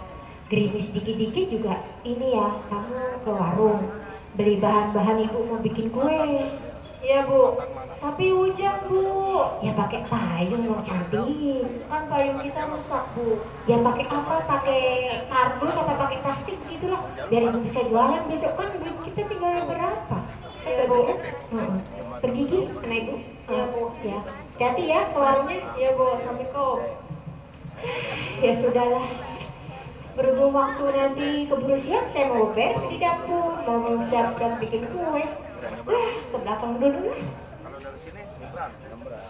[SPEAKER 2] gerimis dikit-dikit juga. Ini ya, kamu ke warung beli bahan-bahan, ibu mau bikin kue. Iya bu, tapi hujan bu. Ya pakai payung dong cantik. Kan payung kita rusak bu. Ya pakai apa? Pakai kardus apa pakai plastik gitulah. Biar ibu bisa jualan besok, kan duit kita tinggal berapa? Iya bu. Pergi Gi, anak ibu. Iya bu. Ya, hati ya ke warungnya. Iya bu, assalamualaikum. Ya sudahlah. Berhubung waktu nanti keburu siang, saya mau beres di dapur, mau siap-siap bikin kue. Ke belakang dulu lah.
[SPEAKER 6] Kalau dari sini bukan gambar.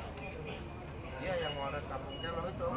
[SPEAKER 6] Dia yang mau ada kampung kelor itu.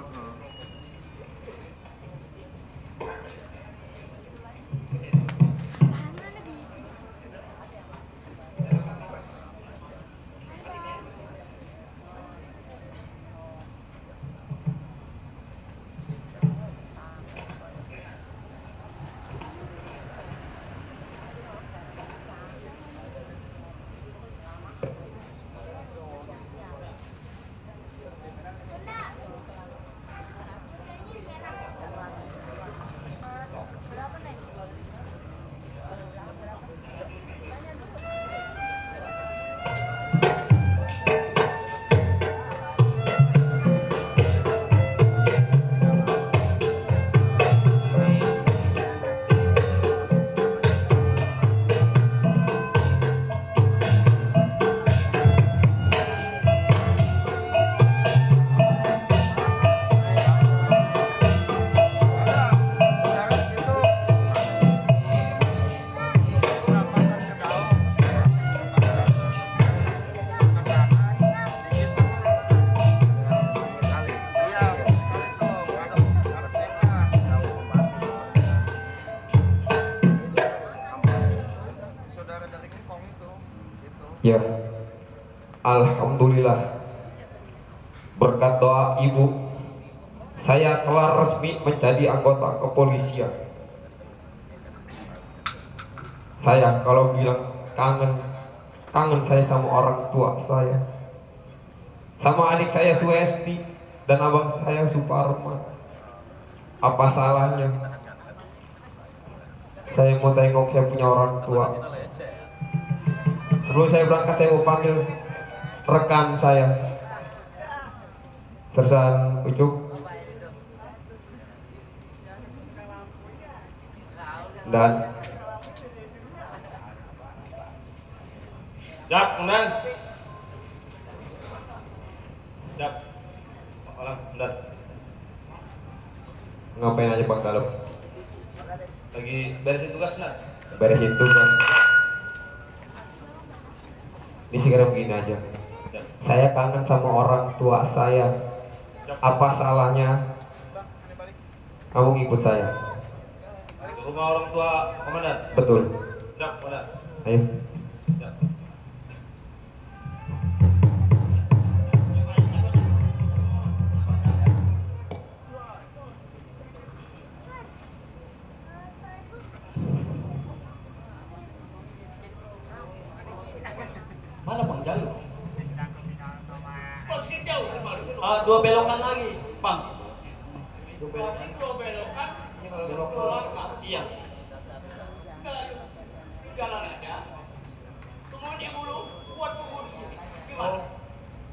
[SPEAKER 1] Ya, alhamdulillah. Berkat doa ibu, saya telah resmi menjadi anggota kepolisian. Saya kalau bilang kangen saya sama orang tua saya, sama adik saya Suesti dan abang saya Suparman. Apa salahnya saya mau tengok saya punya orang tua? Sebelum saya berangkat, saya mau panggil rekan saya, Sersan Ucup dan
[SPEAKER 7] Jak, kemudian Jak, kemudian
[SPEAKER 1] ngapain aja Bang Dalam?
[SPEAKER 7] lagi beresin tugas nak?
[SPEAKER 1] Beresin tugas. Ini segera begini aja. Saya kangen sama orang tua saya. Apa salahnya kamu ngikut saya?
[SPEAKER 7] Ke rumah orang tua komandan?
[SPEAKER 1] Betul.
[SPEAKER 7] Siap, komandan.
[SPEAKER 1] Ayo.
[SPEAKER 7] Siap.
[SPEAKER 4] Mana Bang Jalur? Dua belokan lagi, Bang. Dua belokan. Belok siang.
[SPEAKER 5] Jalan aja. Kemudian dulu buat tunggu di sini.
[SPEAKER 4] Oh,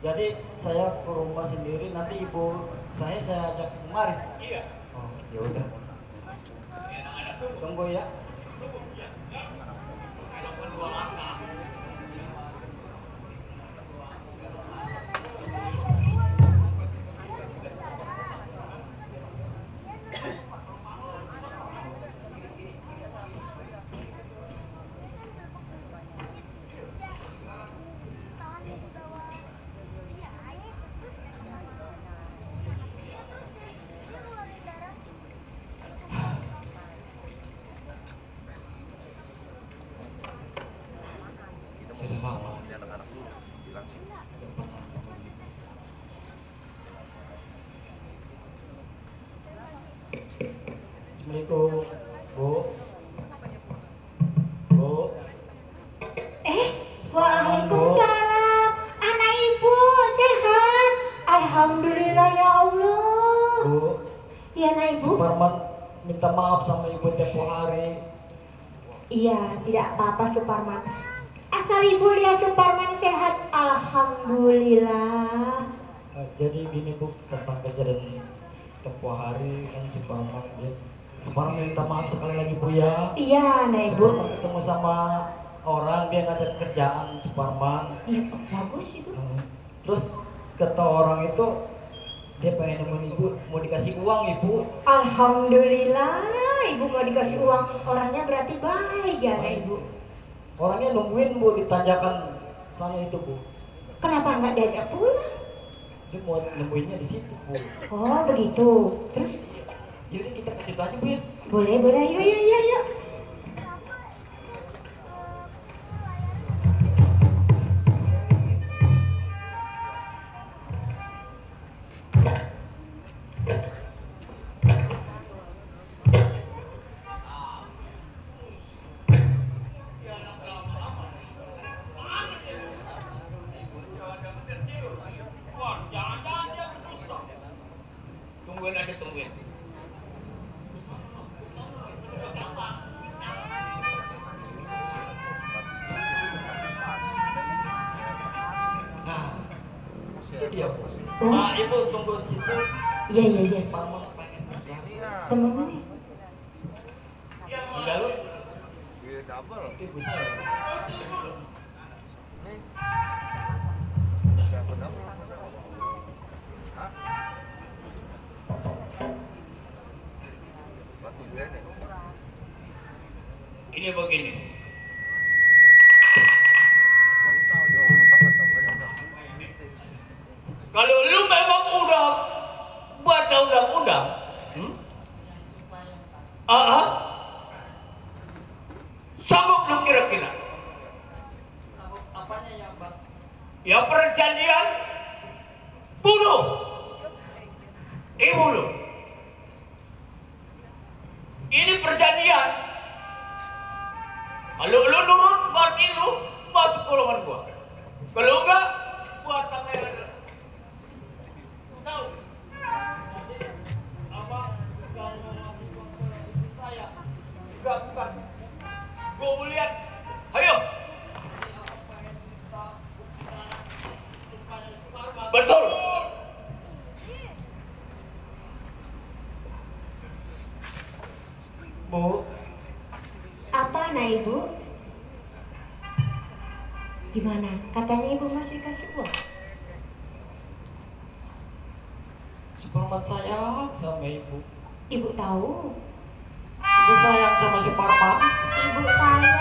[SPEAKER 4] jadi saya ke rumah sendiri, nanti ibu saya ajak kemari.
[SPEAKER 5] Iya.
[SPEAKER 4] Oh, ya udah. Tunggu ya.
[SPEAKER 2] Alhamdulillah ya Allah.
[SPEAKER 9] Bu,
[SPEAKER 2] Iya nah ibu.
[SPEAKER 9] Suparman minta maaf sama ibu tempo hari.
[SPEAKER 2] Iya, tidak apa-apa Suparman. Asal ibu lihat Suparman sehat, alhamdulillah.
[SPEAKER 9] Jadi gini Bu, tentang kejadian tempo hari kan Suparman minta maaf sekali lagi Bu ya.
[SPEAKER 2] Iya, nah ibu.
[SPEAKER 9] Suparman ketemu sama orang, dia ngajak kerjaan Suparman.
[SPEAKER 2] Iya, bagus itu.
[SPEAKER 9] Terus kata orang itu dia pengen nemuin ibu, mau dikasih uang ibu.
[SPEAKER 2] Alhamdulillah, ibu mau dikasih uang. Orangnya berarti baik ya nah ibu.
[SPEAKER 9] Orangnya nungguin Bu di tanjakan sana itu Bu.
[SPEAKER 2] Kenapa nggak diajak pulang?
[SPEAKER 9] Dia mau nemuinnya di situ Bu.
[SPEAKER 2] Oh begitu. Terus?
[SPEAKER 9] Jadi kita ke situ aja Bu ya.
[SPEAKER 2] Boleh, boleh. Yuk.
[SPEAKER 5] Tungguin.
[SPEAKER 9] Nah, itu dia Bu. Nah, ibu tunggu di situ.
[SPEAKER 2] Iya.
[SPEAKER 9] Parman pengen
[SPEAKER 2] Temennya nih.
[SPEAKER 9] enggak lu? Itu ibu saya.
[SPEAKER 5] Ini begini. Kalau lu memang udah baca undang-undang, sanggup lu kira-kira?
[SPEAKER 9] Apanya ya, Bang?
[SPEAKER 5] Ya perjanjian bunuh ibu lu. Ini perjanjian. Kalau lu nurut berarti lu masuk golongan gua. Kalau enggak, gua tak leher. Tahu?
[SPEAKER 9] Apa kalau mau ngasih uang ke ibu saya?
[SPEAKER 5] Bukan. Gua mau lihat. Ayo. Betul.
[SPEAKER 9] Bu,
[SPEAKER 2] Apa nah ibu? Gimana? Katanya ibu masih kasih uang.
[SPEAKER 9] Suparman sayang sama ibu.
[SPEAKER 2] Ibu tahu.
[SPEAKER 9] Ibu sayang sama Suparman.
[SPEAKER 2] Ibu sayang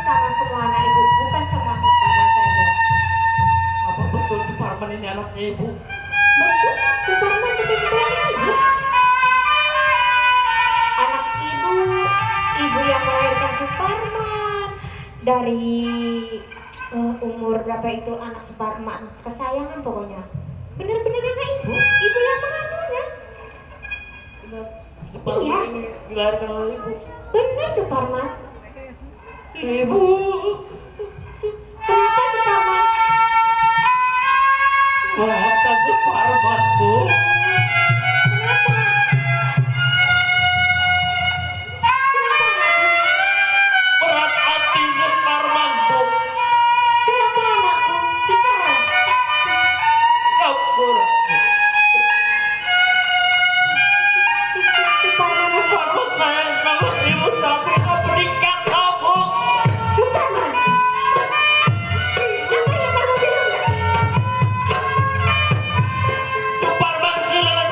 [SPEAKER 2] sama semua anak ibu, bukan sama Suparman saja.
[SPEAKER 9] Apa betul Suparman ini anaknya ibu?
[SPEAKER 2] Betul, Suparman betul-betul anak ibu. Anak ibu yang melahirkan Suparman dari umur berapa itu anak Suparman kesayangan pokoknya. Bener-bener anak ibu yang mengandungnya.
[SPEAKER 9] Suparman
[SPEAKER 2] Iya.
[SPEAKER 9] ini dilahirkan oleh ibu.
[SPEAKER 2] Bener Suparman.
[SPEAKER 9] Ibu.
[SPEAKER 2] Kenapa Suparman?
[SPEAKER 9] Maafkan Suparman, Bu.
[SPEAKER 2] Kenapa?
[SPEAKER 9] Berat hati Suparman, Bu.
[SPEAKER 2] Kenapa anakku? Bicara.
[SPEAKER 9] Ampun.
[SPEAKER 2] Suparman.
[SPEAKER 9] Suparman sayang sama ibu tapi nggak berikat kamu.
[SPEAKER 2] Suparman. Apa yang kamu bilang?
[SPEAKER 9] Suparman kehilangan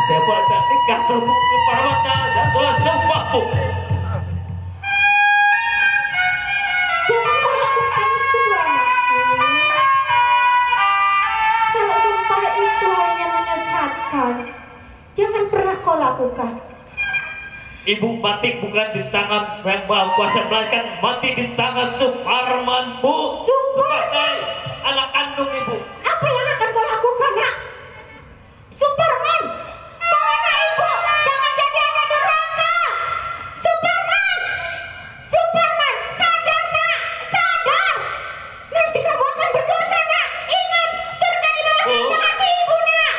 [SPEAKER 10] daripada nikah terbukti Parwata dan telah sembah Bu.
[SPEAKER 2] Jangan kau lakukan itu Tuhan anakku. Kalau sumpah itu hanya menyesatkan, jangan pernah kau lakukan.
[SPEAKER 10] Ibu mati bukan di tangan yang Maha Kuasa, melainkan mati di tangan Suparman Bu. Sebagai anak kandung Ibu.
[SPEAKER 2] Apa yang akan kau lakukan nak? Superman, kau anak ibu, jangan jadi anak durhaka. Superman, Superman, sadar nak, sadar. Nanti kamu akan berdosa nak. Ingat, surga di bawah telapak kaki ibu nak.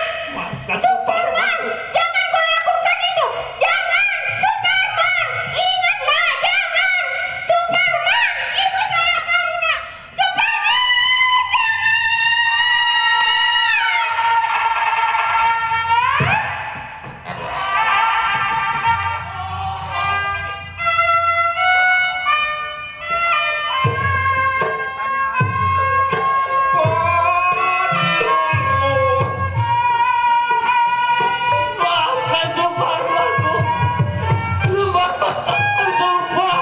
[SPEAKER 2] Superman, jangan kau lakukan itu. Jangan, Superman. Ingat nak, jangan. Superman, ibu sayang kamu nak. Superman.
[SPEAKER 10] Maafkan Suparman Bu. Sumpah.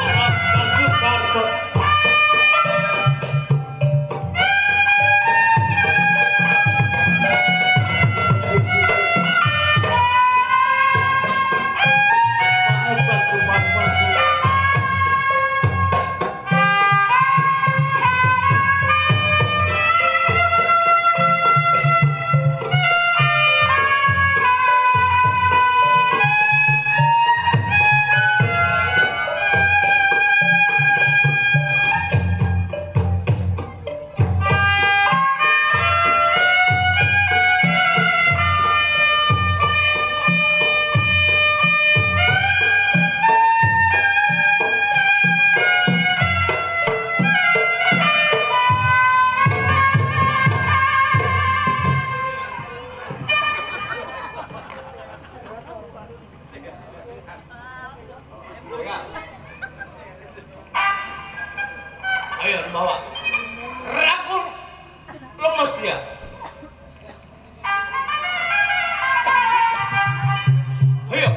[SPEAKER 10] Maafkan Suparman. Maafkan Suparman Bu. Ayo bawa. Rakul lemes dia. Ayo.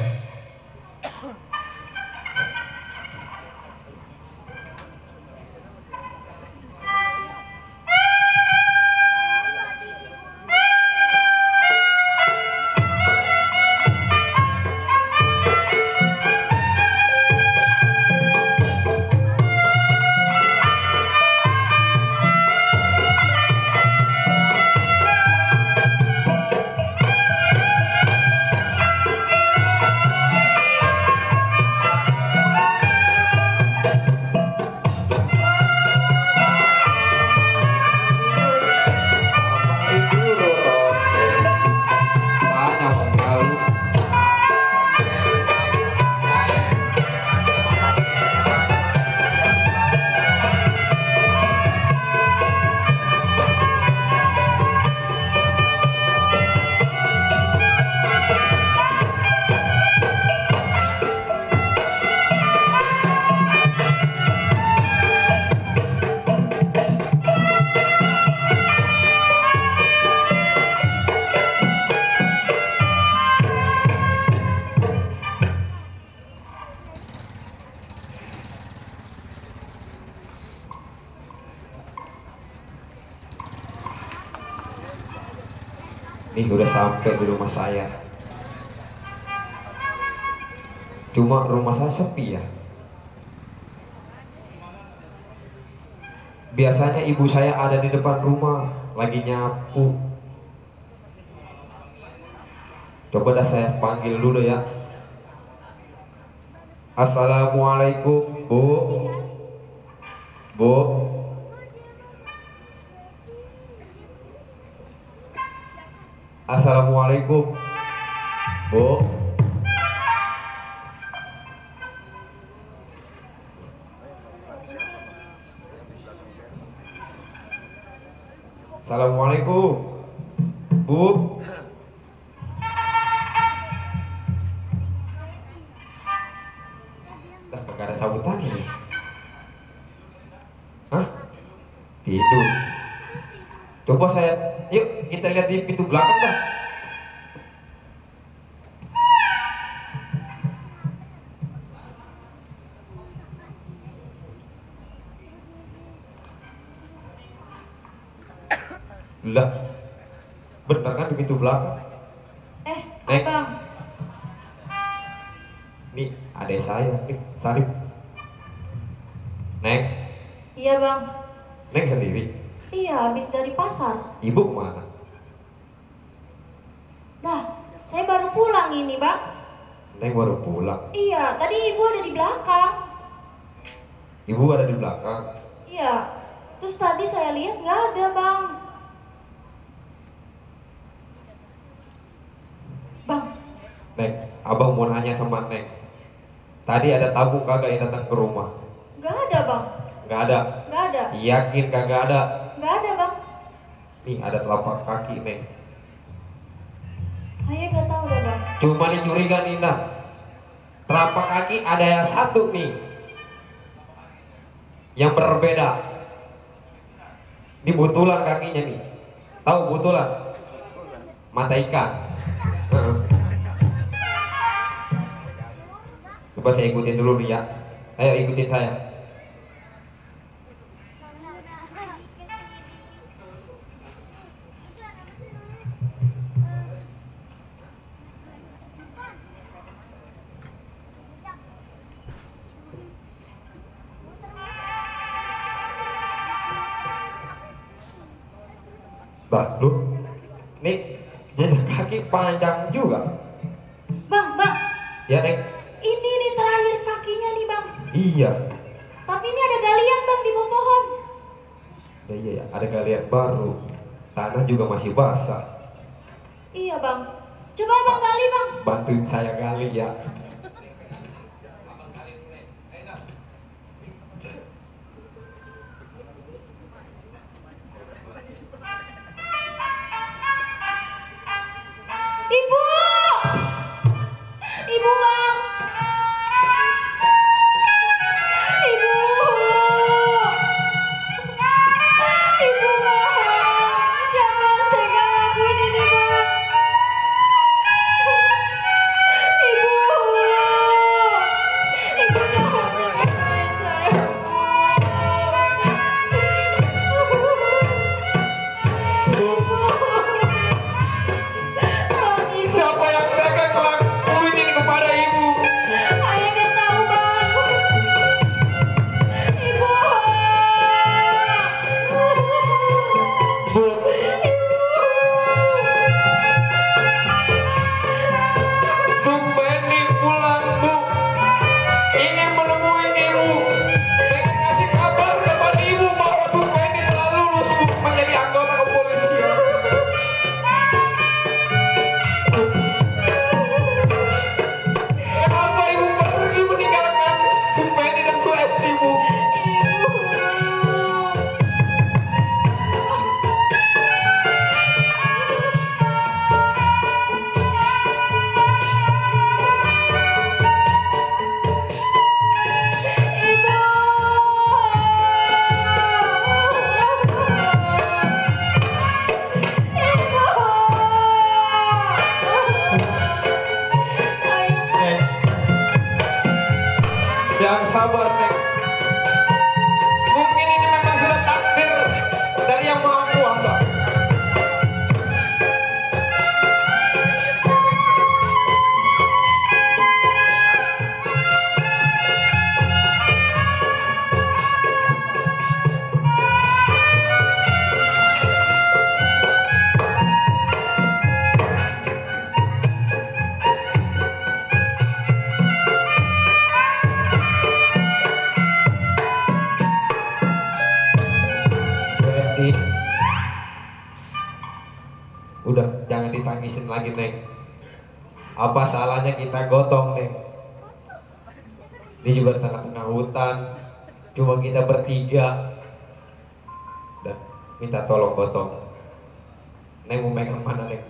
[SPEAKER 1] Ini udah sampai di rumah saya. Cuma rumah saya sepi ya. Biasanya ibu saya ada di depan rumah lagi nyapu. Coba dah saya panggil dulu ya. Assalamualaikum Bu. Bu. Assalamualaikum Bu. Assalamualaikum Bu. Dah kagak ada sambutan ini. Hah? Tidur. Coba saya, yuk kita lihat di pintu belakang dah. Lah, benar kan di pintu belakang? Neng.
[SPEAKER 11] Abang.
[SPEAKER 1] Nih, adik saya, nih, Sarip. Neng.
[SPEAKER 11] Iya bang.
[SPEAKER 1] Neng sendiri.
[SPEAKER 11] Iya, habis dari pasar.
[SPEAKER 1] Ibu kemana?
[SPEAKER 11] Nah, saya baru pulang ini bang.
[SPEAKER 1] Neng baru pulang.
[SPEAKER 11] Iya, tadi ibu ada di belakang.
[SPEAKER 1] Ibu ada di belakang.
[SPEAKER 11] Iya, terus tadi saya lihat nggak ada bang. Bang.
[SPEAKER 1] Neng, abang mau nanya sama Neng. Tadi ada tamu kagak yang datang ke rumah?
[SPEAKER 11] Nggak ada bang.
[SPEAKER 1] Nggak ada.
[SPEAKER 11] Nggak ada.
[SPEAKER 1] Yakin kagak ada?
[SPEAKER 11] Nggak ada bang.
[SPEAKER 1] Nih ada telapak kaki Neng.
[SPEAKER 11] Ayah nggak tahu dah bang.
[SPEAKER 1] Cuma dicuriga Nina. Telapak kaki ada yang satu nih, yang berbeda. Ini butulan kakinya nih. Tahu butulan? Mata ikan. Coba saya ikutin dulu nih ya. Ayo ikutin saya. Bah, lu nih jejak kaki panjang juga.
[SPEAKER 11] Bang.
[SPEAKER 1] Ya Neng.
[SPEAKER 11] Ini nih terakhir kakinya nih bang.
[SPEAKER 1] Iya.
[SPEAKER 11] Tapi ini ada galian bang di bawah pohon.
[SPEAKER 1] Iya, ada galian baru. Tanah juga masih basah.
[SPEAKER 11] Iya bang. Coba abang gali bang.
[SPEAKER 1] Bantuin saya gali ya.
[SPEAKER 11] Ibu bang. Ibu bang. Siapa yang tega ngelakuin ini bang? Ibu jangan tinggalin saya.
[SPEAKER 1] Siapa yang tega ngelakuin ini kepada ibu?
[SPEAKER 11] Ayah nggak tahu bang. Ibu.
[SPEAKER 1] Sumpeni pulang bu, ingin menemui ibu, pengen ngasih kabar kepada ibu bahwa Sumpeni telah lulus bu menjadi anggota kepolisian. Kenapa ibu pergi meninggalkan Sumpeni dan Suesti bu? Neng, yang sabar Neng. Mungkin ini memang sudah takdir dari Yang Maha Kuasa. Suesti, udah jangan ditangisin lagi Neng. Apa salahnya kita gotong Neng? Ini juga di tengah-tengah hutan, cuma kita bertiga. Dan minta tolong gotong. Neng mau megang mana Neng?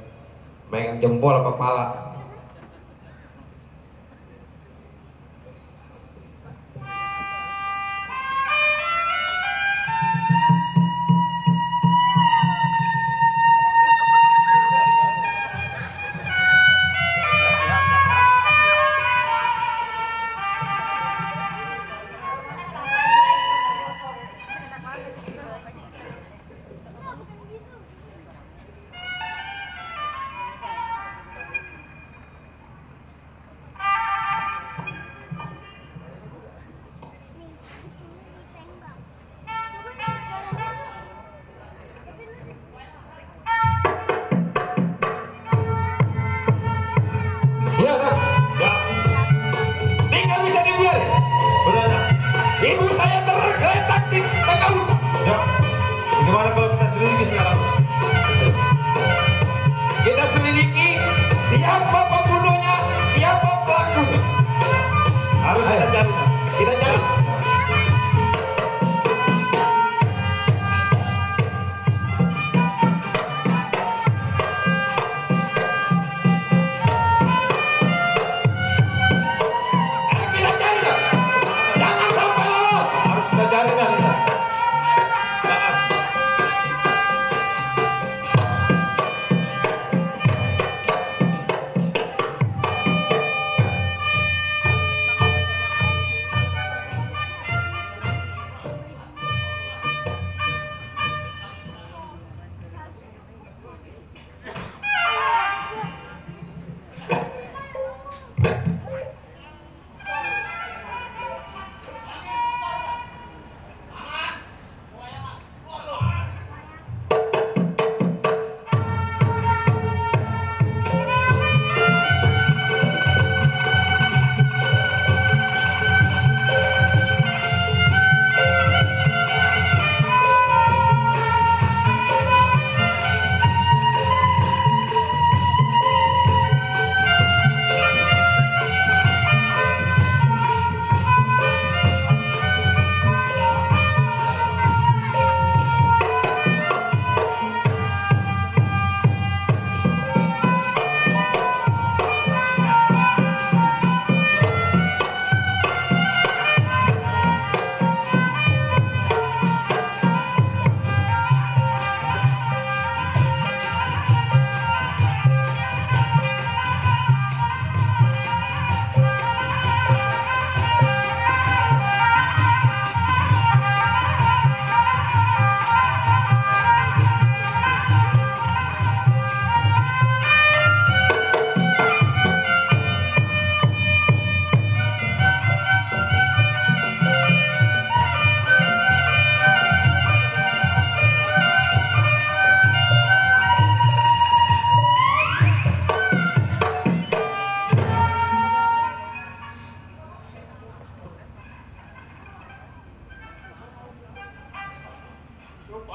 [SPEAKER 1] Megang jempol apa kepala?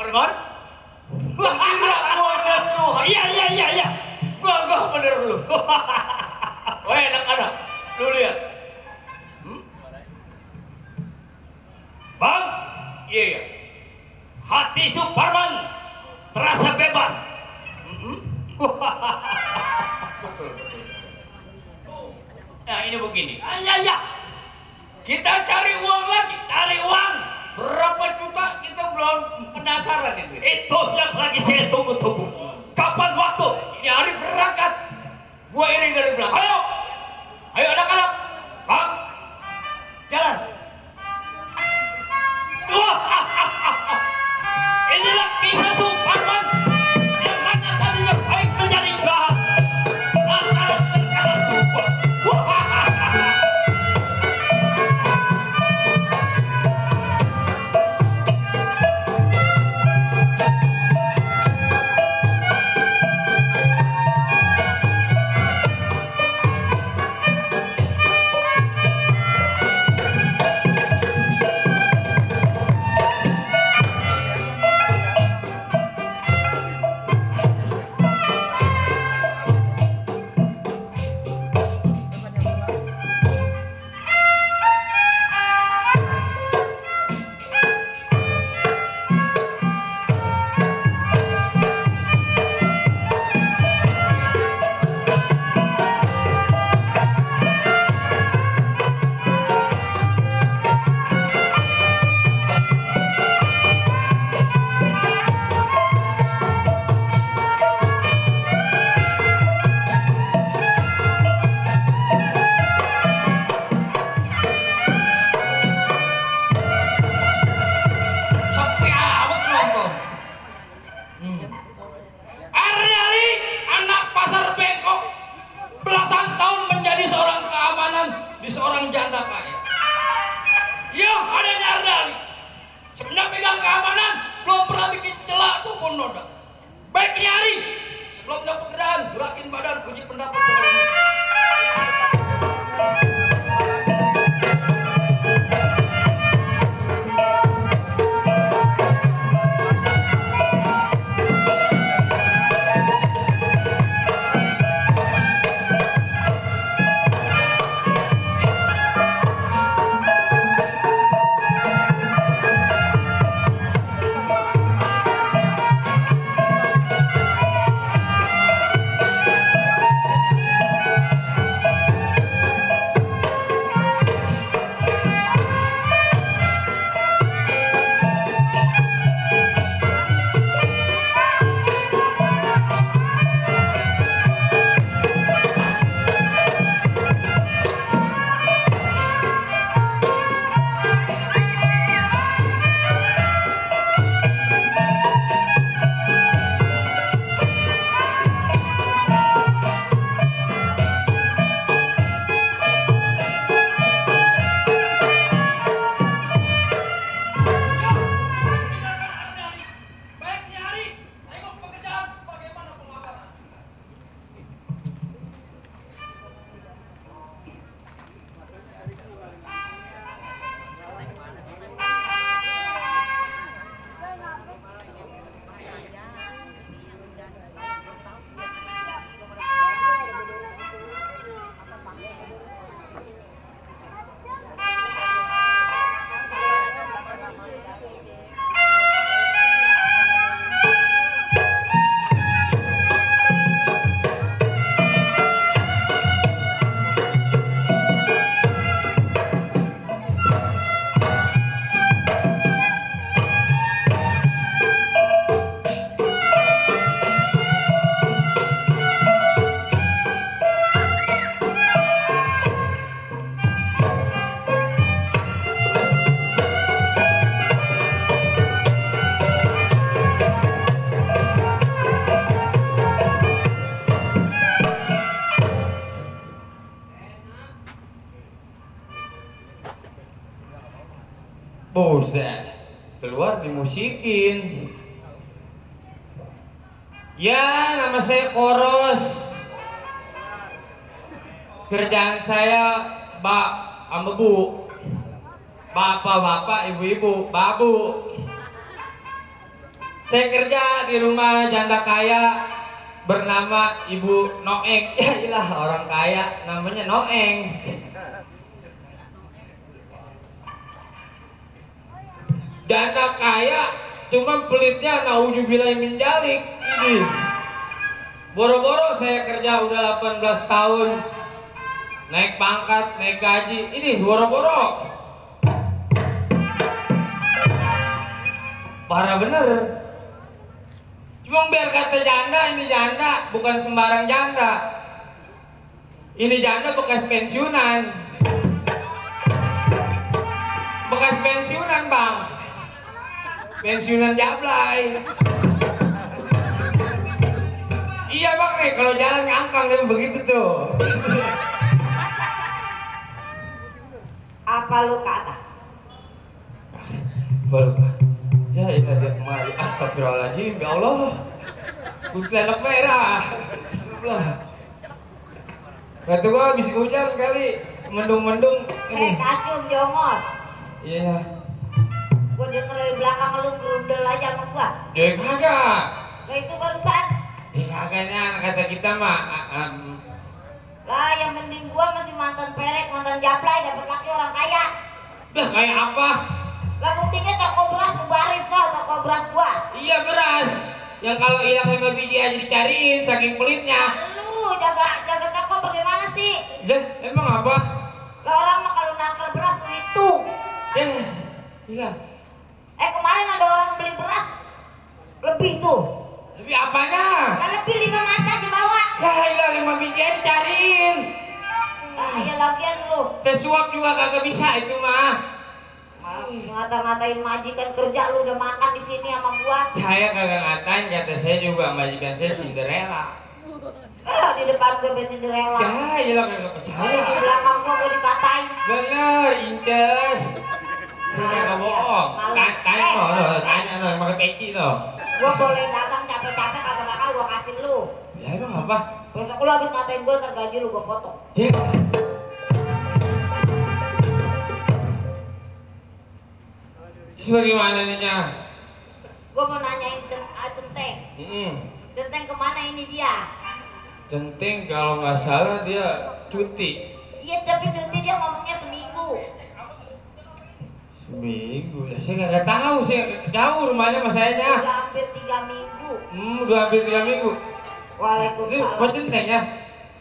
[SPEAKER 5] Arman? Kira gua dan lu.
[SPEAKER 10] Iya.
[SPEAKER 5] Gua gak bener lu. Weh anak-anak, lu lihat.
[SPEAKER 10] Bang,
[SPEAKER 5] Iya.
[SPEAKER 10] hati Suparman terasa bebas.
[SPEAKER 5] Betul. Nah ini begini.
[SPEAKER 10] Iya.
[SPEAKER 5] Kita cari uang lagi.
[SPEAKER 10] Cari uang.
[SPEAKER 5] Berapa juta kita belum penasaran itu.
[SPEAKER 10] Itu yang lagi saya tunggu-tunggu. Kapan waktu?
[SPEAKER 5] Ini hari berangkat. Gua iring dari belakang. Ayo anak-anak.
[SPEAKER 10] Bang,
[SPEAKER 5] Jalan.
[SPEAKER 10] inilah kisah Suparman yang mana tadinya baik menjadi jahat lantaran terkena sumpah.
[SPEAKER 3] Buset, keluar dimusikin. Ya, nama saya Koros. Kerjaan saya Mbak sama Bu. Bapak-bapak, ibu-ibu, babu.
[SPEAKER 12] Saya kerja di rumah janda kaya bernama Ibu Noeng. Ya iyalah, orang kaya namanya Noeng. Janda kaya cuma pelitnya nauzubillah min dzalik. Ini boro-boro saya kerja udah 18 tahun, naik pangkat, naik gaji, ini boro-boro. Parah bener. Cuma biar kata janda, ini janda bukan sembarang janda. Ini janda bekas pensiunan. Bekas pensiunan, Bang. Pensiunan Jablay. Iya Bang, kalau jalan ngangkang dan begitu tuh.
[SPEAKER 11] Apa lu kata?
[SPEAKER 12] Lupa. Ya ilah dia kemari. Astagfirullahaladzim, ya Allah. Kuntilanak merah. Kata gua habis hujan kali, mendung-mendung.
[SPEAKER 11] Kacung jongos.
[SPEAKER 12] Iya.
[SPEAKER 11] Gua denger dari belakang lu gerundel aja sama gua.
[SPEAKER 12] Ya kagak.
[SPEAKER 11] Lah itu barusan.
[SPEAKER 12] Ya kagaknya kata kita mah.
[SPEAKER 11] Lah yang mending gua masih mantan perek, mantan jablay, dapat laki orang kaya.
[SPEAKER 12] Dah kayak apa?
[SPEAKER 11] Lah buktinya toko beras baris lo, toko beras gua.
[SPEAKER 12] Iya beras. Yang kalau hilang 5 biji aja dicariin saking pelitnya.
[SPEAKER 11] Lu jaga toko bagaimana sih?
[SPEAKER 12] Ya emang apa?
[SPEAKER 11] Lah orang mah kalau nakar beras lu itu.
[SPEAKER 12] Iya.
[SPEAKER 11] Kemarin ada orang beli beras lebih tuh.
[SPEAKER 12] Lebih apanya?
[SPEAKER 11] Lah lebih 5 mata aja bawa.
[SPEAKER 12] Ya hilang 5 biji aja dicariin.
[SPEAKER 11] Ya lagian lu.
[SPEAKER 12] Saya suap juga kagak bisa itu mah.
[SPEAKER 11] Ngata-ngatain majikan kerja lu udah makan di sini sama gua.
[SPEAKER 12] Saya kagak ngatain, kata saya juga majikan saya Cinderella.
[SPEAKER 11] Di depan gua be Cinderella.
[SPEAKER 12] Ya iyalah kagak percaya.
[SPEAKER 11] Di belakang gua dikatain.
[SPEAKER 12] Bener, inces. Saya kagak bohong. Tanya no, pakai peci no.
[SPEAKER 11] Gua boleh dagang capek-capek kagak bakal gua kasih lu.
[SPEAKER 12] Ya emang apa?
[SPEAKER 11] Besok lu habis ngatain gua ntar gaji lu gua potong.
[SPEAKER 12] Bagaimana ininya?
[SPEAKER 11] Gua mau nanyain Centeng. Centeng kemana ini dia?
[SPEAKER 12] Centeng kalau nggak salah dia cuti.
[SPEAKER 11] Iya tapi cuti dia ngomongnya seminggu.
[SPEAKER 12] Seminggu? Ya saya nggak tahu, saya jauh rumahnya sama sayanya.
[SPEAKER 11] Udah hampir 3 minggu.
[SPEAKER 12] Udah hampir 3 minggu.
[SPEAKER 11] Waalaikumsalam.
[SPEAKER 12] Ini Pak Centeng ya?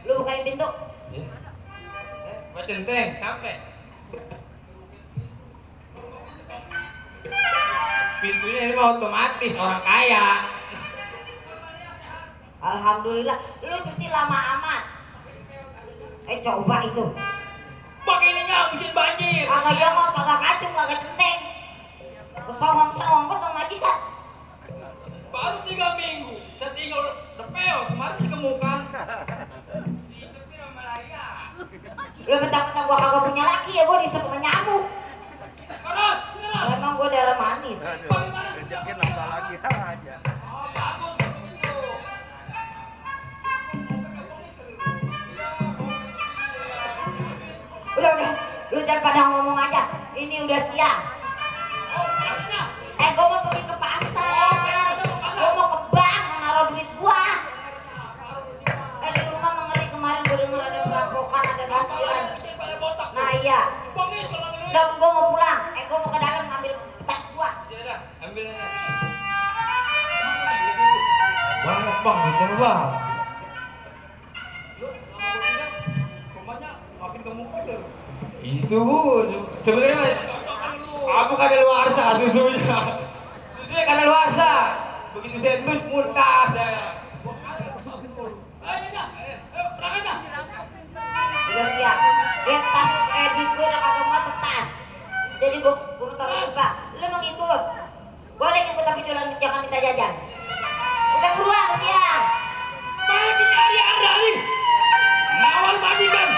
[SPEAKER 11] Lu bukain pintu.
[SPEAKER 12] Ya. Pak Centeng sampai. Pintunya ini mah otomatis, orang kaya.
[SPEAKER 11] Alhamdulillah, lu cuti lama amat. Coba itu.
[SPEAKER 12] Begini nggak bikin banjir.
[SPEAKER 11] Kagak jongos, kagak kacung, kagak Centeng. Songong-songong kok sama majikan.
[SPEAKER 12] Baru 3 minggu, saya tinggal depel, kemarin dikemukan. Disepir sama Laya.
[SPEAKER 11] Lu mentang-mentang gua kagak punya laki ya, gua disep sama nyamuk.
[SPEAKER 12] Keras.
[SPEAKER 11] Emang gua darah manis.
[SPEAKER 6] Sedikit nambah lagi aja.
[SPEAKER 12] Bagus begitu.
[SPEAKER 11] Udah, lu jangan pada ngomong aja. Ini udah siang. Gua mau pergi ke pasar. Gua mau ke bank, mau naruh duit gua. Di rumah mengeri kemarin gua denger ada perampokan, ada gasiran. Nah iya. Udah, gua mau pulang. Gua mau ke dalam ngambil tas gua.
[SPEAKER 12] Ya ambil aja. Banyak bang, bener bang. Rumahnya makin gemuk aja. Itu bu, sebenarnya aku kada luar sa susunya. Susunya kada luar sa. Begitu saya terus muntah saya.
[SPEAKER 11] Udah siap. Tas edit gue udah kagak mau setas. Jadi gue taruh lupa. Lu mau ngikut? Boleh ngikut tapi jangan minta jajan. Udah buruan siang.
[SPEAKER 12] Makin nyari Ardali. Ngawal majikan.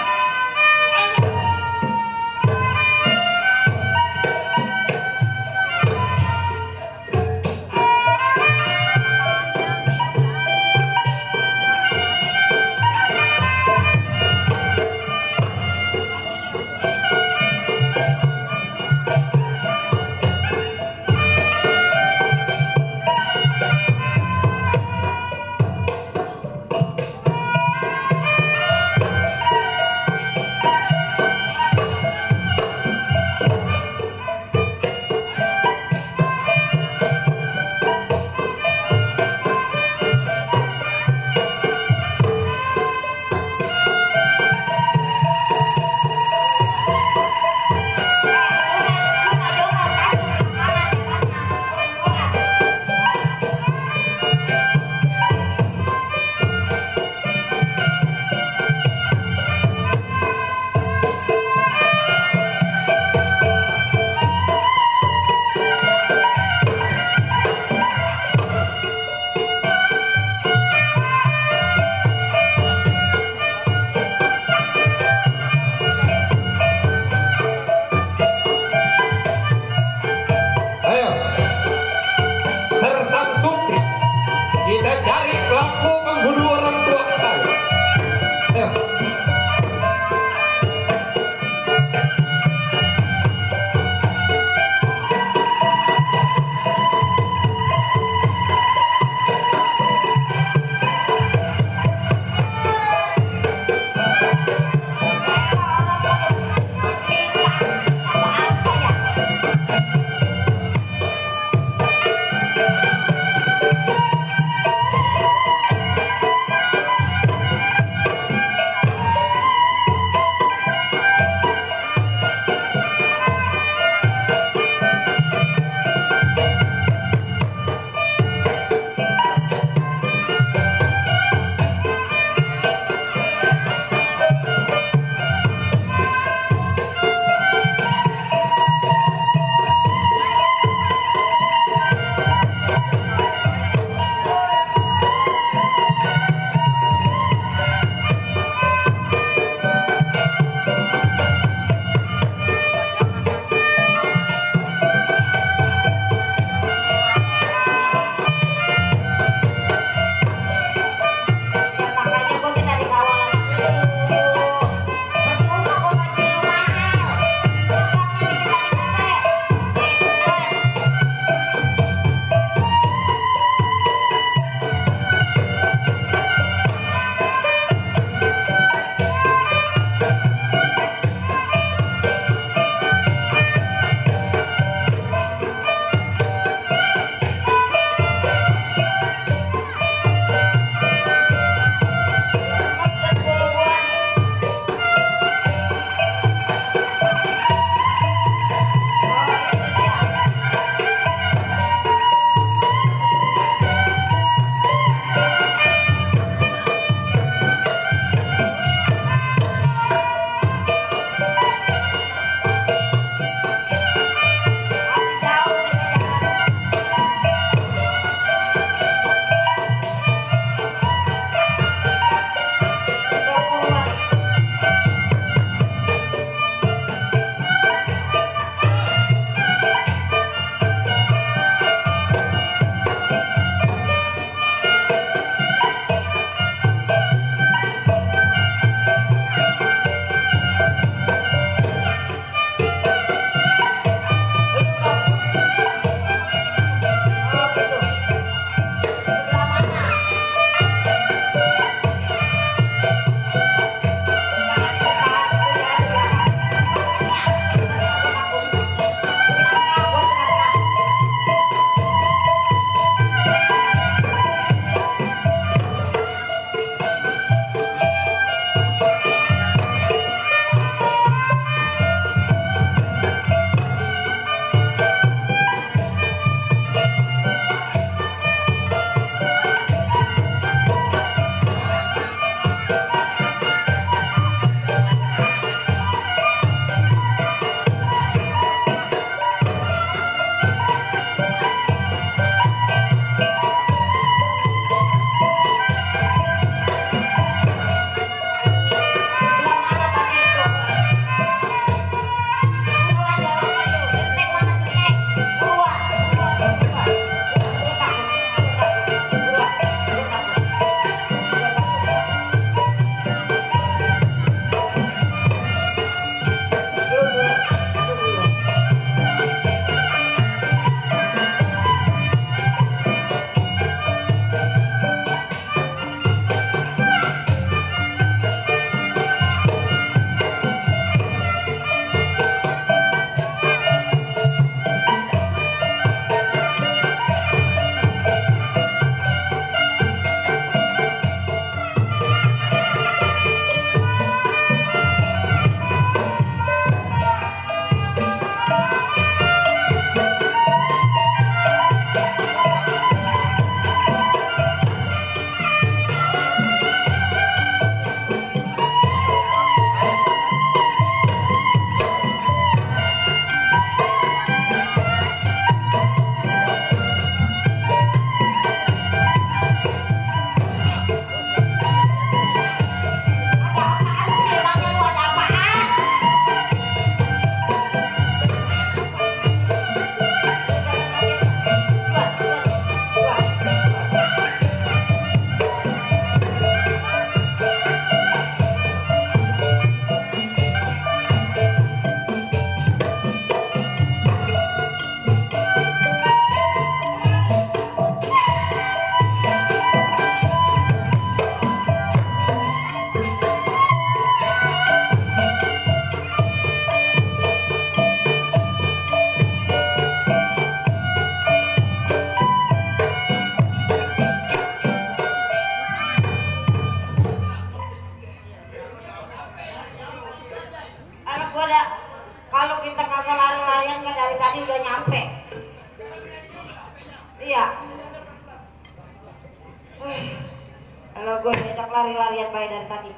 [SPEAKER 11] lari-larian bayi dari tadi.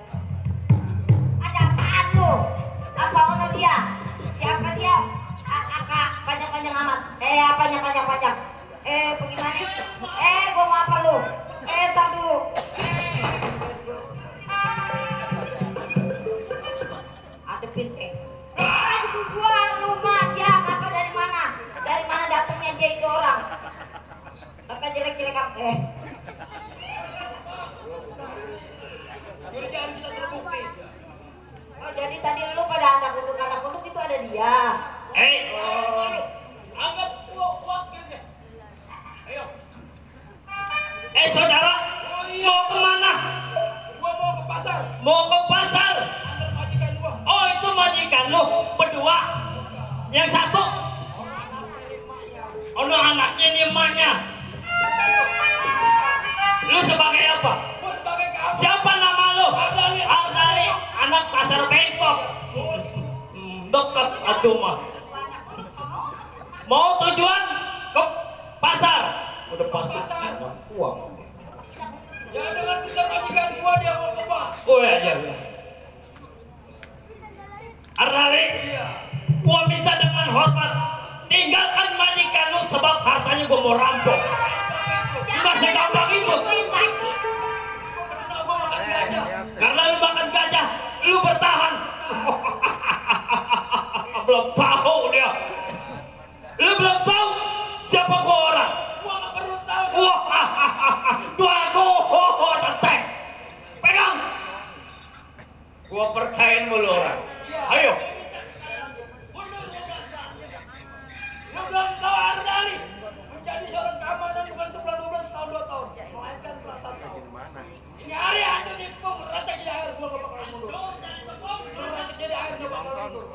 [SPEAKER 11] Ada apaan lu? Apa ono dia? Siapa dia? Kakak panjang-panjang amat. Panjang-panjang. Bagaimana? Gua mau apa lu? Tar dulu. Adepin aduh gua lu mah ya apa dari mana? Dari mana datangnya dia itu orang? Maka jelek-jelek apa? Oh jadi tadi lu pada anak kunduk itu ada dia.
[SPEAKER 10] Anggap gua wakilnya. Ayo. Saudara, mau kemana?
[SPEAKER 12] Gua mau ke pasar.
[SPEAKER 10] Mau ke pasar?
[SPEAKER 12] Antar majikan gua.
[SPEAKER 10] Oh itu majikan lu berdua. Yang satu? Oh no, anaknya ini emaknya. Lu sebagai apa?
[SPEAKER 12] Gua sebagai keamanan.
[SPEAKER 10] Siapa nama lu?
[SPEAKER 12] Ardali.
[SPEAKER 10] Ardali, anak pasar Bengkok. Dekat atuh mah. Mau tujuan ke pasar? Udah pasti uang.
[SPEAKER 12] Ya dengan kita majikan gua dia mau ke bank.
[SPEAKER 10] Oh iya. Ardali, gua minta dengan hormat, tinggalkan majikan lu sebab hartanya gua mau rampok. Enggak segampang itu. Karena lu makan gajah, lu bertahan. Belum tahu dia. Lu belum tahu siapa gua orang.
[SPEAKER 12] Gua nggak perlu tahu.
[SPEAKER 10] Wah, dua gua tetek. Pegang. Gua percayain lu orang. Ayo.
[SPEAKER 12] Lu belum tahu Ardali menjadi seorang keamanan bukan 11-12 tahun 2 tahun, melainkan belasan tahun. Ini hari ada di pom rancak jadi air gua nggak bakal mundur. Rancak jadi air nggak bakal mundur.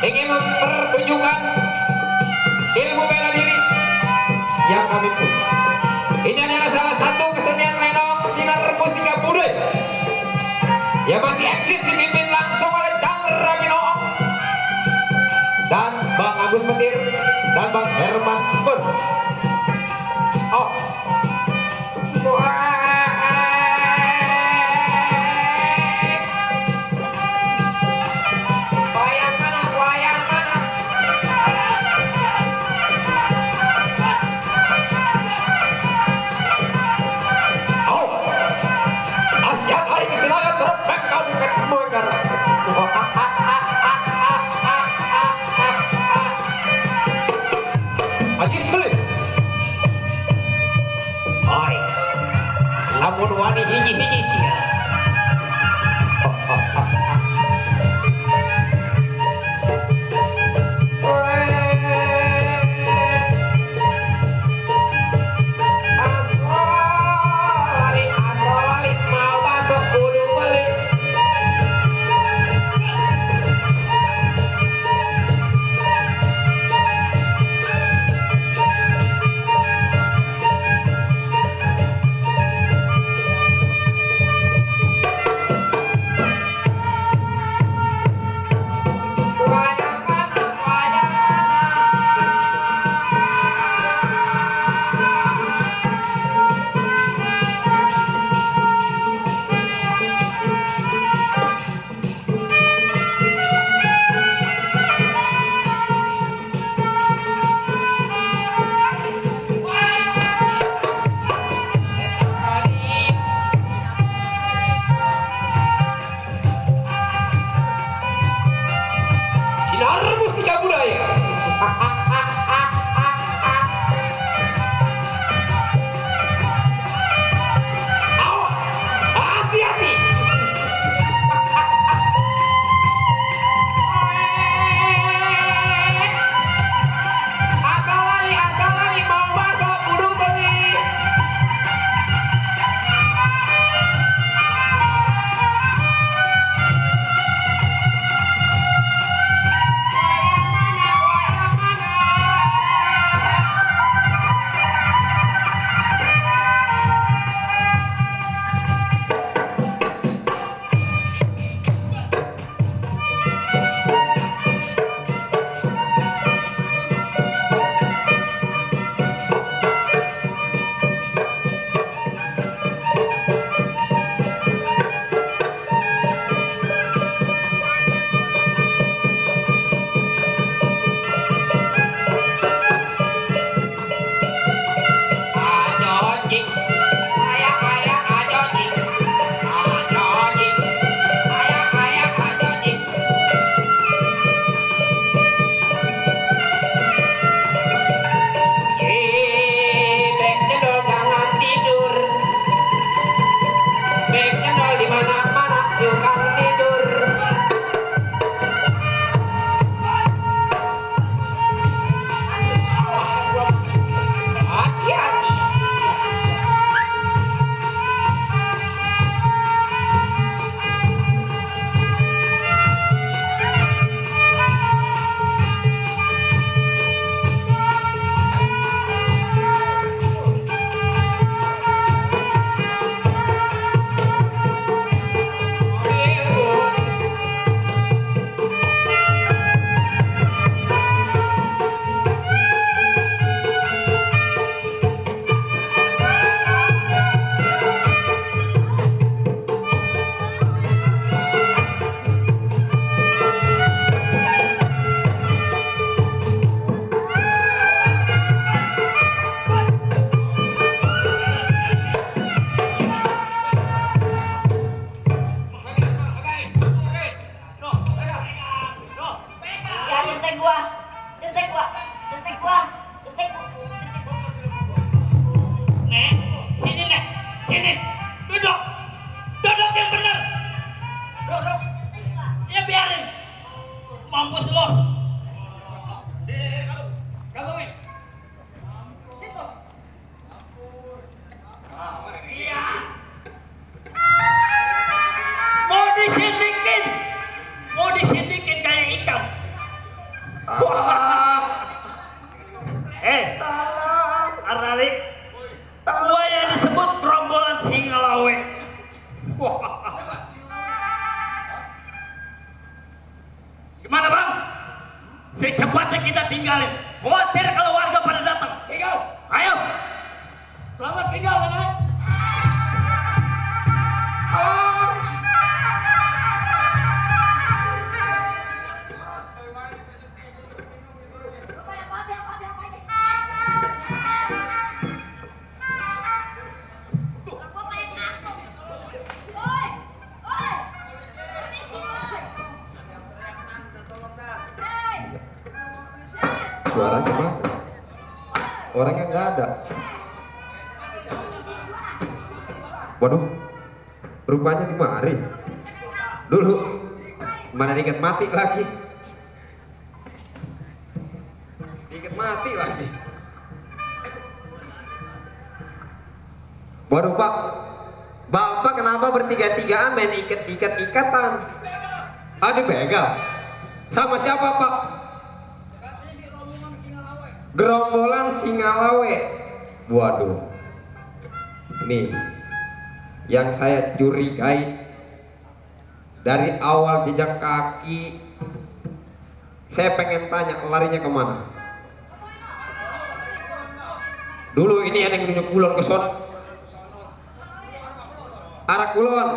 [SPEAKER 1] ingin mempertunjukkan ilmu bela diri yang kami punya. Ini adalah salah satu kesenian lenong sinar mustika budaya yang masih eksis dipimpin langsung oleh Kang Rabino dan Bang Agus Petir dan Bang Herman Pun. Oh. Lamun wani hiji-hiji sia. Asal mau masuk kudu beli.
[SPEAKER 5] Gimana bang? Secepatnya kita tinggalin. Khawatir kalau warga pada datang. Tinggal. Ayo. Selamat tinggal, Nenek.
[SPEAKER 1] Suaranya mana? Orangnya nggak ada. Waduh, rupanya dimari. Dulu, mana diikat mati lagi? Diikat mati lagi. Waduh Pak, Bapak kenapa bertiga-tigaan main ikat-ikatan? Aduh begal. Sama siapa Pak? Gerombolan Singalawe. Waduh. Nih, yang saya curigai dari awal jejak kaki, saya pengen tanya larinya kemana? Dulu ini ada yang nunjuk kulon ke sono. Arah kulon.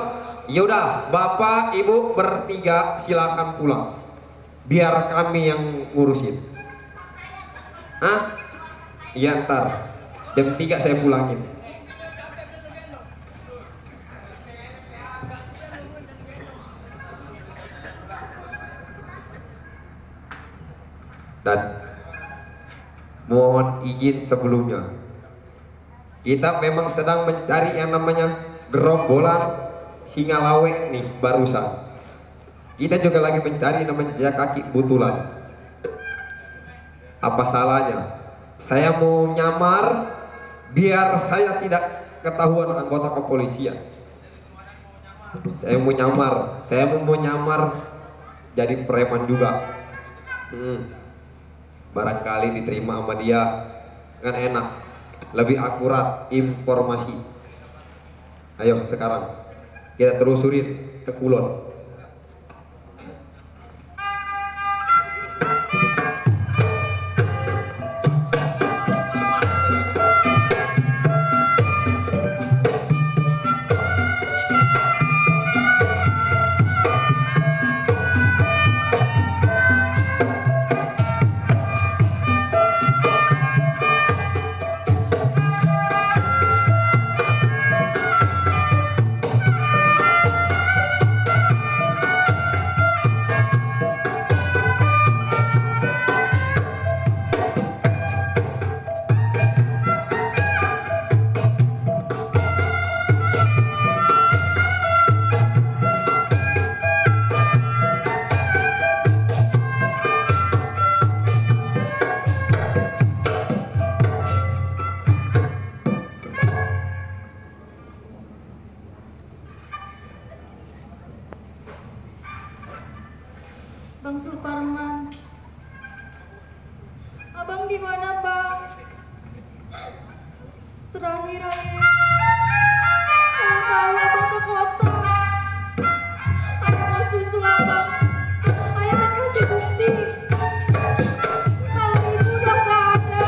[SPEAKER 1] Yaudah, Bapak Ibu bertiga silakan pulang. Biar kami yang ngurusin. Iya ntar jam 3 saya pulangin. Dan mohon izin sebelumnya, kita memang sedang mencari yang namanya gerombolan Singalawe nih barusan. Kita juga lagi mencari namanya jejak kaki Butulan. Apa salahnya saya mau nyamar biar saya tidak ketahuan anggota kepolisian? Saya mau nyamar jadi preman juga. Barangkali diterima sama dia kan enak, lebih akurat informasi. Ayo sekarang kita telusurin ke Kulon.
[SPEAKER 13] Bang Suparman, abang di mana bang? Terakhir ayah bawa abang ke kota. Ayah mau susul abang. Ayah mau kasih bukti kalau ibu udah gak ada.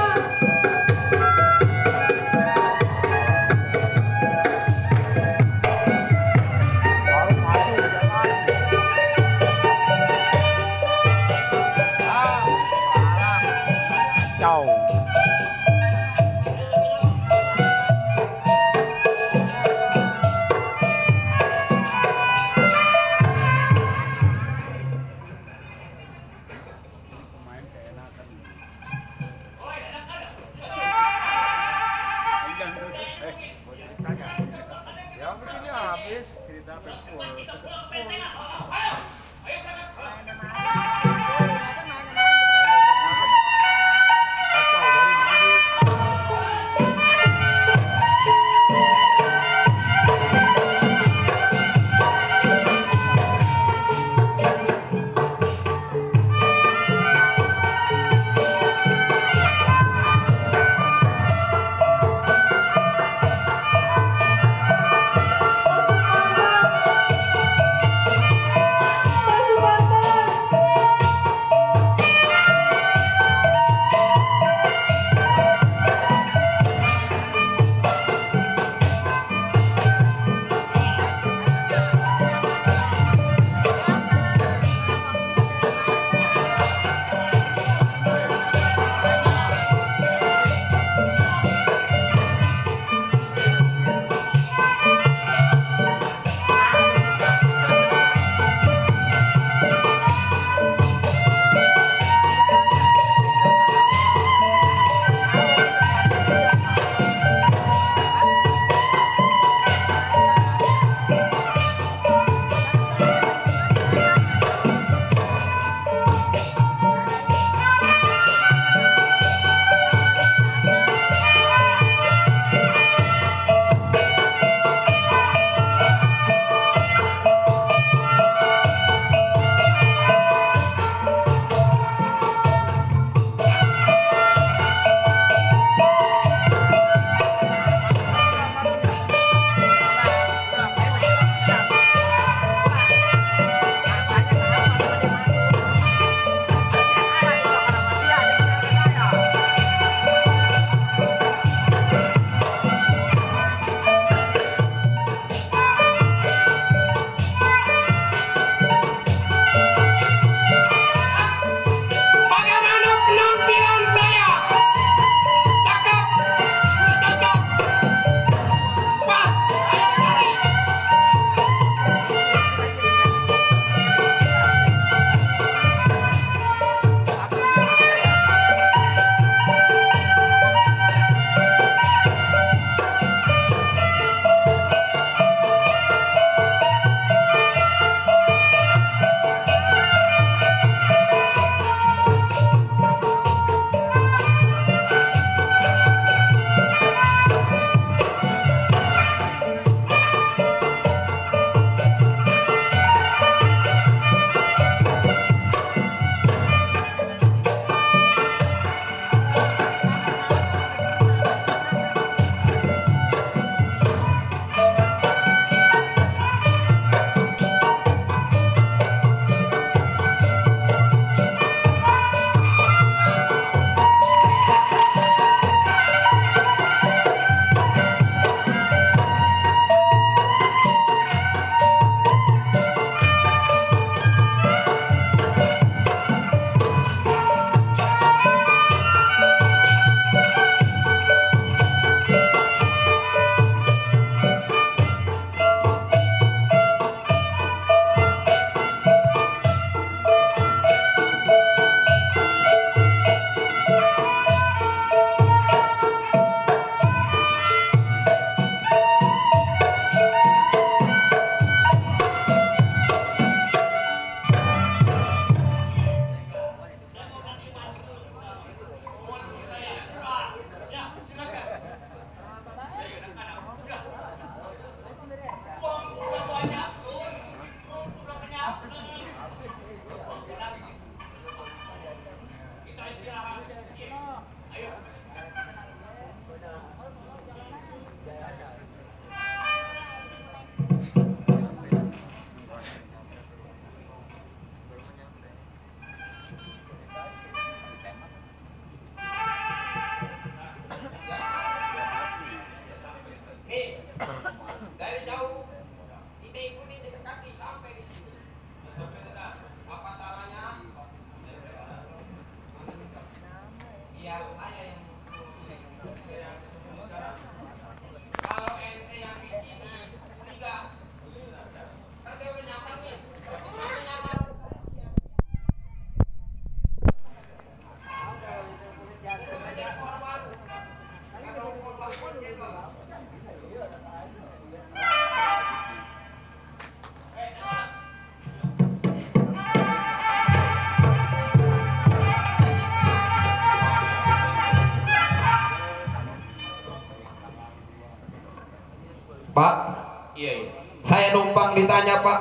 [SPEAKER 1] numpang ditanya Pak.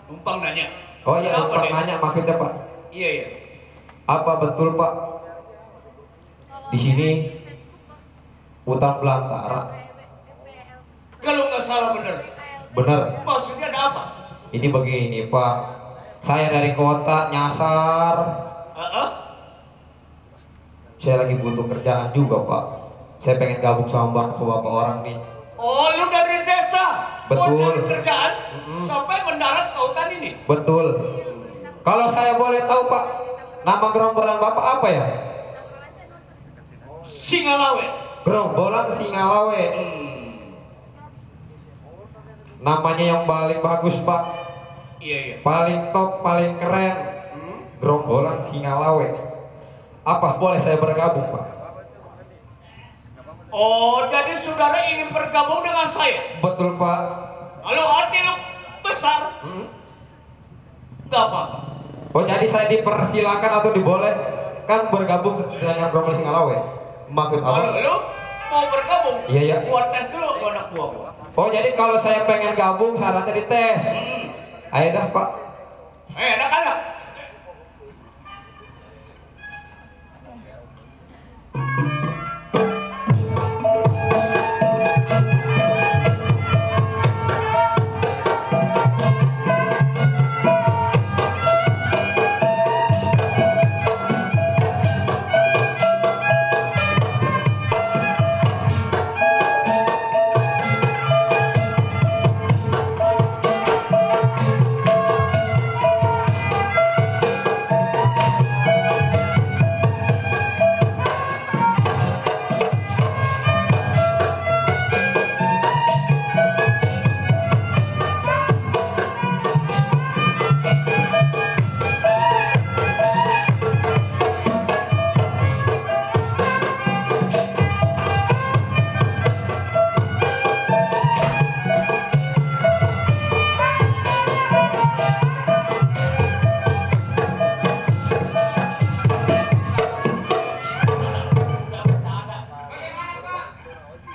[SPEAKER 5] Numpang nanya.
[SPEAKER 1] Oh iya,
[SPEAKER 5] Apa
[SPEAKER 1] numpang
[SPEAKER 5] deh?
[SPEAKER 1] nanya maksudnya Pak.
[SPEAKER 5] Iya iya.
[SPEAKER 1] Apa betul Pak? Di sini hutan belantara.
[SPEAKER 5] Kalau nggak salah bener.
[SPEAKER 1] Bener.
[SPEAKER 5] Maksudnya ada apa?
[SPEAKER 1] Ini begini Pak. Saya dari kota nyasar. Saya lagi butuh kerjaan juga Pak. Saya pengen gabung sama bapak orang nih.
[SPEAKER 5] Oh, lu dari desa?
[SPEAKER 1] Betul.
[SPEAKER 5] Mau cari kerjaan? Sampai mendarat ke hutan ini?
[SPEAKER 1] Betul. Kalau saya boleh tahu Pak, nama gerombolan Bapak apa ya?
[SPEAKER 5] Singalawe.
[SPEAKER 1] Gerombolan Singalawe. Namanya yang paling bagus Pak.
[SPEAKER 5] Iya iya.
[SPEAKER 1] Paling top, paling keren. Gerombolan Singalawe. Apa boleh saya bergabung Pak?
[SPEAKER 5] Oh, jadi saudara ingin bergabung dengan saya?
[SPEAKER 1] Betul Pak.
[SPEAKER 5] Kalau hati lu besar, nggak apa-apa.
[SPEAKER 1] Oh jadi saya dipersilakan atau dibolehkan bergabung dengan gerombolan Singalawe? Maksud apa?
[SPEAKER 5] Kalau lu mau bergabung,
[SPEAKER 1] Iya iya.
[SPEAKER 5] gua tes dulu sama anak gua.
[SPEAKER 1] Oh jadi kalau saya pengen gabung syaratnya dites. Ayo dah Pak.
[SPEAKER 5] Anak-anak.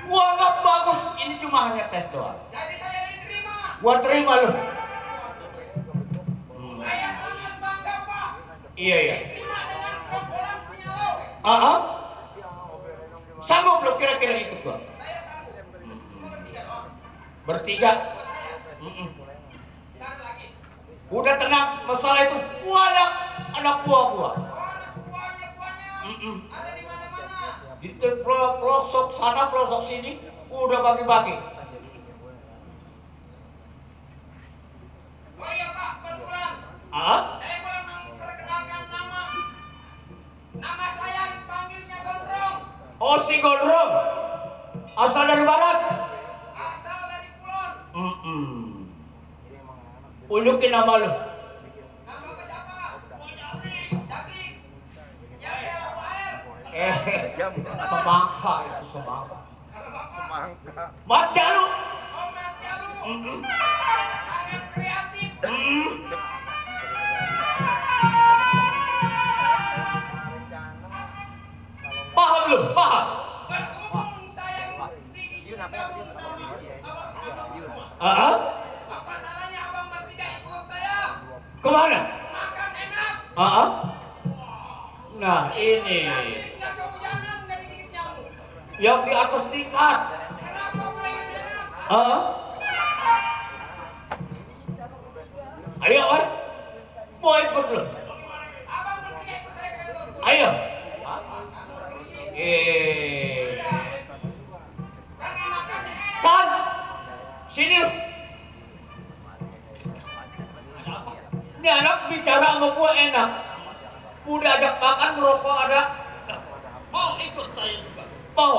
[SPEAKER 5] Wah, nggak bagus. Ini cuma hanya tes doang.
[SPEAKER 6] Jadi saya diterima.
[SPEAKER 5] Gua terima lu.
[SPEAKER 6] Saya sangat bangga Pak.
[SPEAKER 5] Iya iya.
[SPEAKER 6] Diterima dengan gerombolan Singalawe.
[SPEAKER 5] Sanggup lu kira-kira ikut gua?
[SPEAKER 6] Saya sanggup.
[SPEAKER 5] Bertiga. Udah tenang, masalah itu banyak anak buah gua.
[SPEAKER 6] Ada di mana-mana.
[SPEAKER 5] Di pelosok sana, pelosok sini, udah bagi-bagi.
[SPEAKER 6] Oh iya Pak, kebetulan. Saya boleh memperkenalkan nama. Nama saya dipanggilnya Gondrong.
[SPEAKER 5] Oh, si Gondrong. Asal dari barat.
[SPEAKER 6] Asal dari Kulon.
[SPEAKER 5] Unjukin nama lu.
[SPEAKER 6] Nama Bapak siapa? Jabrik. Yang bela air.
[SPEAKER 5] Semangka itu semangka.
[SPEAKER 6] Semangka.
[SPEAKER 5] Mati lu.
[SPEAKER 6] Oh, mati lu. Sangat kreatif.
[SPEAKER 5] Paham lu, paham.
[SPEAKER 6] Berhubung saya digabung sama abang-abang. Apa salahnya abang bertiga ikut saya?
[SPEAKER 5] Kemana?
[SPEAKER 6] Makan enak.
[SPEAKER 5] Nah ini
[SPEAKER 6] Gratis, nggak kehujanan, nggak digigit nyamuk.
[SPEAKER 5] yang di atas tingkat.
[SPEAKER 6] Kenapa pengen enak?
[SPEAKER 5] Ayo, mau ikut lu.
[SPEAKER 6] Abang bertiga ikut saya ke kantor.
[SPEAKER 5] Ayo. San, sini lu. Ini anak bicara sama gua enak. Udah ajak makan, merokok ada.
[SPEAKER 10] Mau ikut saya juga.
[SPEAKER 5] Mau.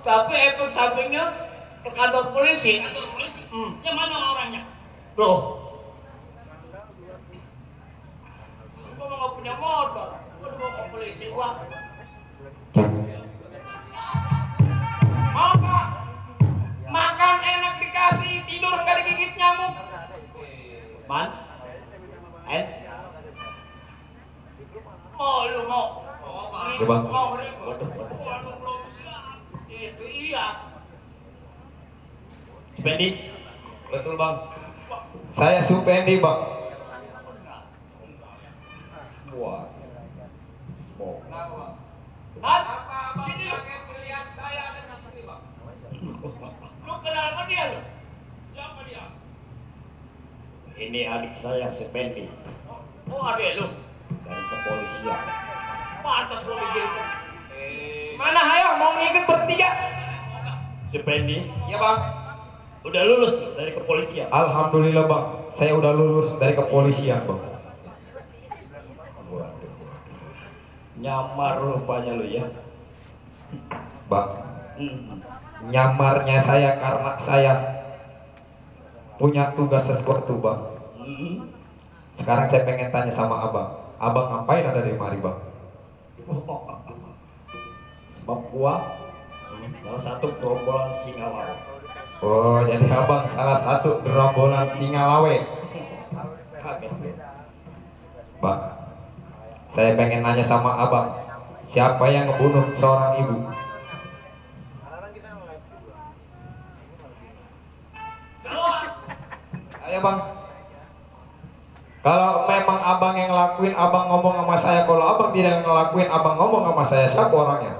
[SPEAKER 5] Tapi efek sampingnya ke kantor polisi.
[SPEAKER 10] Kantor polisi? Yang mana orangnya?
[SPEAKER 5] Loh. Gua nggak punya motor. Gua mau ke polisi gua.
[SPEAKER 6] Mau Pak? Makan enak dikasih, tidur nggak digigit nyamuk.
[SPEAKER 5] Man? Mau lu mau?
[SPEAKER 1] Ya, Bang.
[SPEAKER 5] Mau ribut? Waduh, belum siap. Itu iya.
[SPEAKER 1] Spendi. Betul Bang. Saya Supendi bang.
[SPEAKER 5] Wah.
[SPEAKER 3] Sini lu. Lihat saya ada di sini, Bang. Lu kenal sama dia lu? Siapa dia?
[SPEAKER 10] Ini adik saya Supendi
[SPEAKER 3] Oh, adik lu.
[SPEAKER 10] dari kepolisian.
[SPEAKER 3] Pantas lu mikir.
[SPEAKER 1] Mana ayo mau ngikut bertiga?
[SPEAKER 10] Supendi,
[SPEAKER 1] Ya bang.
[SPEAKER 10] udah lulus lu dari kepolisian.
[SPEAKER 1] Alhamdulillah bang, saya udah lulus dari kepolisian bang.
[SPEAKER 10] Waduh. Nyamar rupanya lu ya.
[SPEAKER 1] Bang, nyamarnya saya karena saya punya tugas sesuatu bang. Sekarang saya pengen tanya sama abang, abang ngapain ada di mari bang?
[SPEAKER 10] Sebab gua salah satu gerombolan singa laut.
[SPEAKER 1] Oh, jadi abang salah satu gerombolan singa lawe.
[SPEAKER 10] Kaget lu.
[SPEAKER 1] Bang, saya pengen nanya sama abang, siapa yang ngebunuh seorang ibu? Ayo bang. Kalau memang abang yang ngelakuin, abang ngomong sama saya. Kalau abang tidak ngelakuin, abang ngomong sama saya. Siapa orangnya?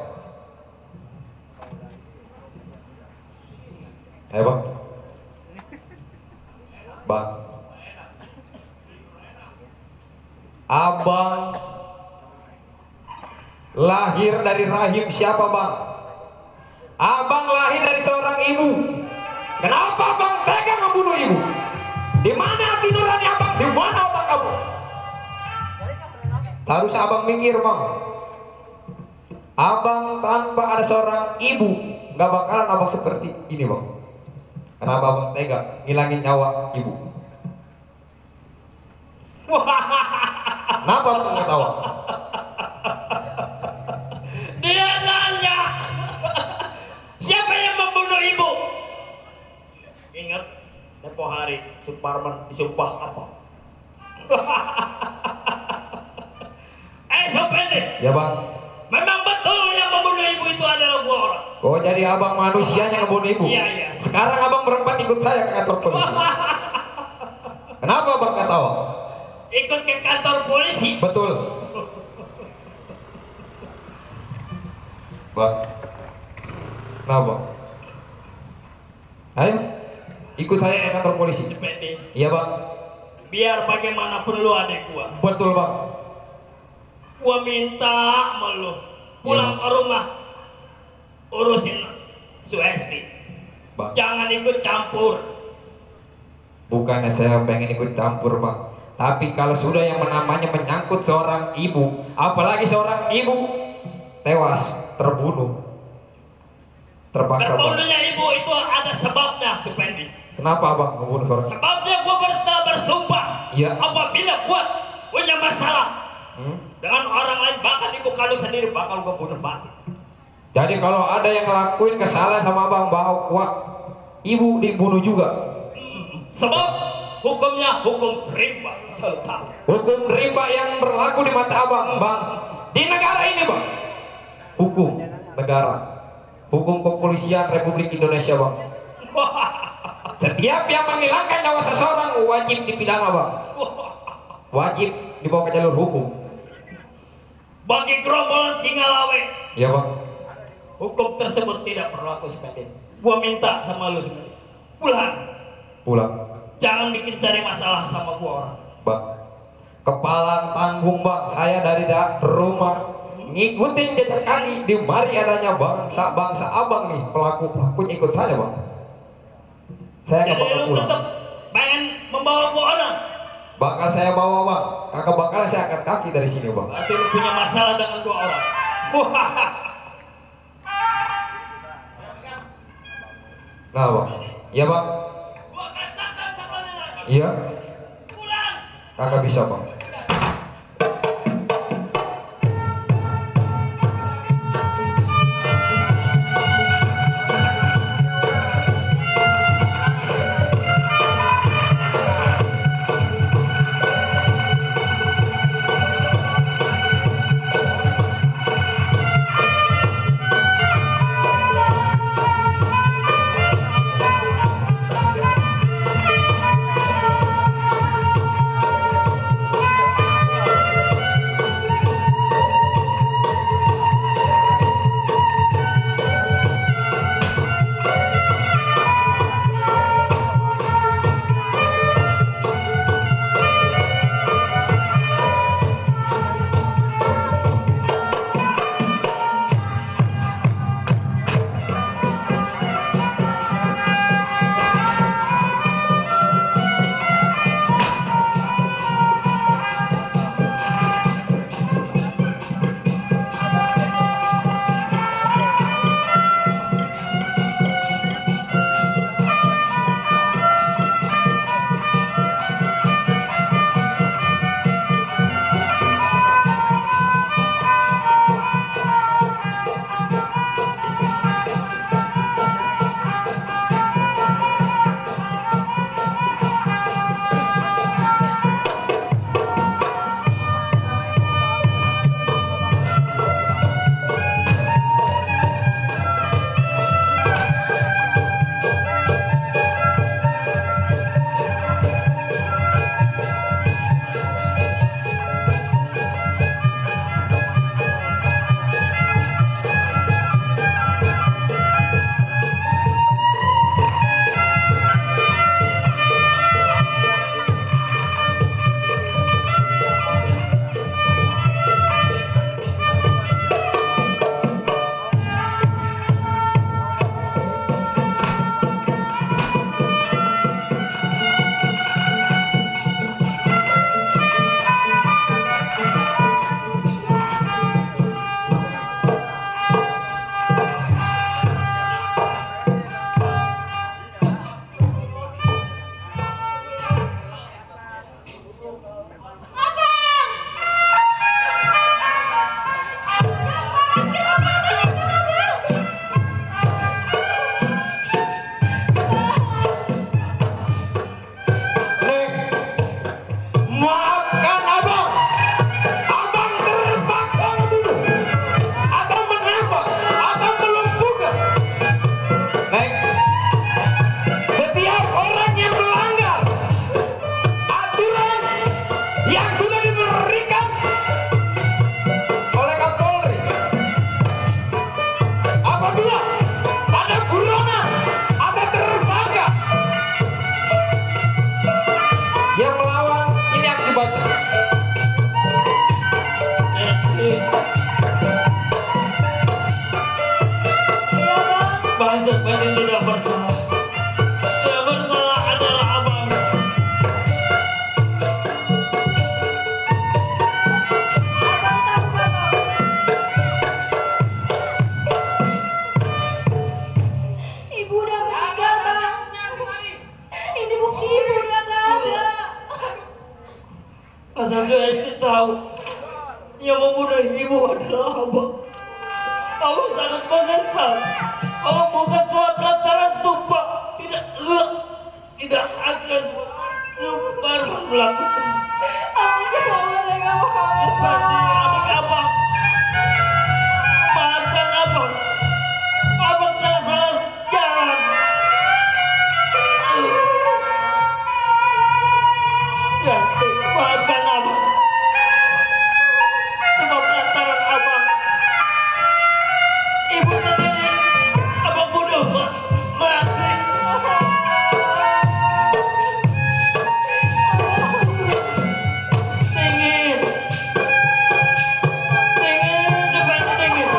[SPEAKER 1] Ayo bang. Bang. Abang lahir dari rahim siapa bang? Abang lahir dari seorang ibu. Kenapa abang tega membunuh ibu? Di mana hati nurani abang? Di mana otak kamu? Seharusnya abang minggir bang. Abang tanpa ada seorang ibu nggak bakalan abang seperti ini bang. Kenapa abang tega ngilangin nyawa ibu? Kenapa abang ketawa?
[SPEAKER 10] Dia nanya, siapa yang membunuh ibu? Ingat, tempo hari Suparman disumpah apa? Supendi.
[SPEAKER 1] Ya bang.
[SPEAKER 10] Memang betul yang membunuh ibu itu adalah gua orang.
[SPEAKER 1] Oh jadi abang manusianya ngebunuh ibu?
[SPEAKER 10] Iya, iya.
[SPEAKER 1] Sekarang abang berempat ikut saya ke kantor polisi. Kenapa abang ketawa?
[SPEAKER 10] Ikut ke kantor polisi.
[SPEAKER 1] Betul. Bang. Kenapa? Ayo, ikut saya ke kantor polisi.
[SPEAKER 10] Supendi.
[SPEAKER 1] Iya bang.
[SPEAKER 10] Biar bagaimanapun lu adik gua.
[SPEAKER 1] Betul bang.
[SPEAKER 10] Gua minta sama lu pulang ke rumah urusin Suesti.
[SPEAKER 1] Bang.
[SPEAKER 10] Jangan ikut campur.
[SPEAKER 1] Bukannya saya pengen ikut campur bang, tapi kalau sudah yang namanya menyangkut seorang ibu, apalagi seorang ibu tewas, terbunuh, terpaksa bang.
[SPEAKER 10] Terbunuhnya ibu itu ada sebabnya, Supendi.
[SPEAKER 1] Kenapa abang membunuh seorang?
[SPEAKER 10] Sebabnya gua bersumpah.
[SPEAKER 1] Iya.
[SPEAKER 10] Apabila gua punya masalah dengan orang lain, bahkan ibu kandung sendiri, bakal gua bunuh mati.
[SPEAKER 1] Jadi kalau ada yang ngelakuin kesalahan sama abang, bahwa ibu dibunuh juga.
[SPEAKER 10] Sebab hukumnya hukum rimba, selalu tahu.
[SPEAKER 1] Hukum rimba yang berlaku di mata abang, bang, di negara ini bang. Hukum negara, hukum kepolisian Republik Indonesia bang. Setiap yang menghilangkan nyawa seseorang wajib dipidana bang. Wajib dibawa ke jalur hukum.
[SPEAKER 10] Bagi gerombolan singa lawe,
[SPEAKER 1] Iya bang.
[SPEAKER 10] hukum tersebut tidak berlaku, Supendi. Gua minta sama lu, Supendi, pulang. Jangan bikin cari masalah sama gua orang.
[SPEAKER 1] Bang, kepala tanggung bang, saya dari rumah ngikutin jejak kaki di mari adanya bangsa abang nih, pelakunya ikut saya bang. Saya nggak bakal
[SPEAKER 10] lu
[SPEAKER 1] pulang.
[SPEAKER 10] tetap pengen membawa gua orang.
[SPEAKER 1] Bakal saya bawa bang, kagak bakal saya angkat kaki dari sini bang.
[SPEAKER 10] Berarti lu punya masalah dengan gua orang.
[SPEAKER 1] Nah bang, iya bang. Iya. Kagak bisa bang.
[SPEAKER 10] Bang Supeni tidak bersalah. Yang bersalah adalah abang.
[SPEAKER 13] Ibu udah meninggal, Bang. Ini bukti ibu udah gak ada.
[SPEAKER 10] Asal Suesti tahu yang membunuh ibu adalah abang. Abang sangat menyesal. Kalau bukan salah pelataran sumpah tidak akan Suparman melakukan.
[SPEAKER 13] Abang kenapa saya gak mau?
[SPEAKER 10] Seperti adik abang. Maafkan abang. Abang telah salah jalan. Suesti, maafkan abang. Sebab lantaran abang, ibu sendiri abang bunuh mati. Dingin, cepat dingin.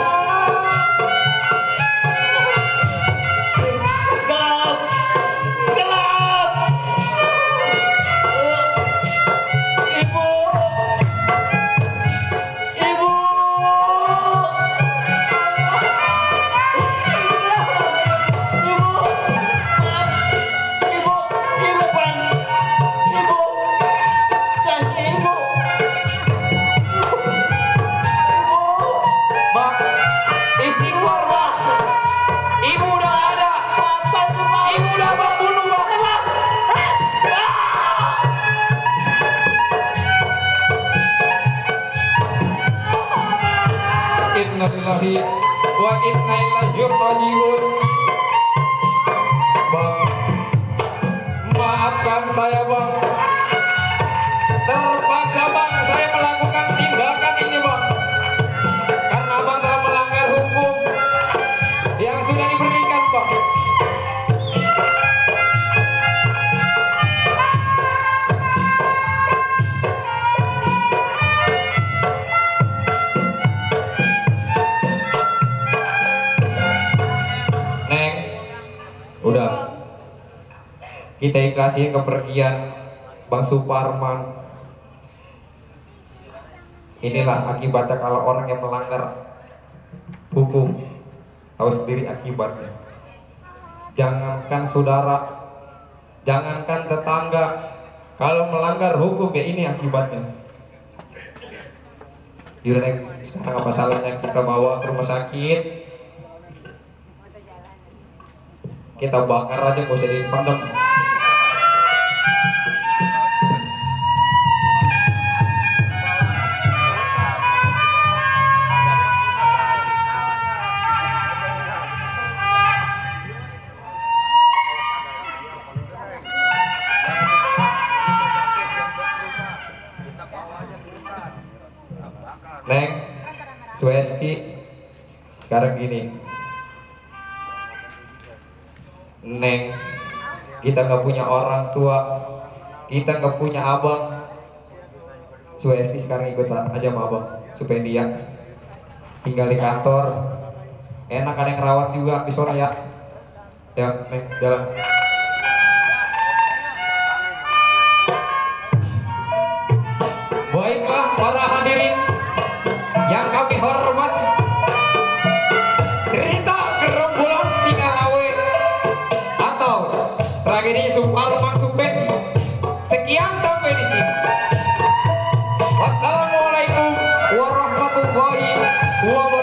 [SPEAKER 10] Gelap, gelap. Ibu, ibu.
[SPEAKER 1] Bang, istighfar bang. Ibu udah ada. Ibu udah bang bunuh bang. Innalillahi wa inna ilaihi raji'un. Bang, maafkan saya bang. Terpaksa bang saya melakukan tindakan ini bang. Karena abang telah melanggar hukum yang sudah diberikan bang. Neng, udah kita ikhlasin kepergian Bang Suparman. Inilah akibatnya kalau orang yang melanggar hukum, tahu sendiri akibatnya. Jangankan saudara, jangankan tetangga, kalau melanggar hukum ya ini akibatnya. Yaudah Neng, sekarang apa salahnya kita bawa ke rumah sakit, kita bakar aja, gak usah dipendam. Neng, Suesti, sekarang gini, Neng, kita nggak punya orang tua, kita nggak punya abang. Suesti sekarang ikut aja sama abang supaya dia tinggal di kantor, enak ada yang ngerawat juga di sore ya. Ya, Neng, jalan. Baiklah para hadirin yang kami hormati, cerita gerombolan Singalawe atau tragedi Suparman Supeni sekian sampai di sini. Wassalamualaikum warahmatullahi wabarakatuh.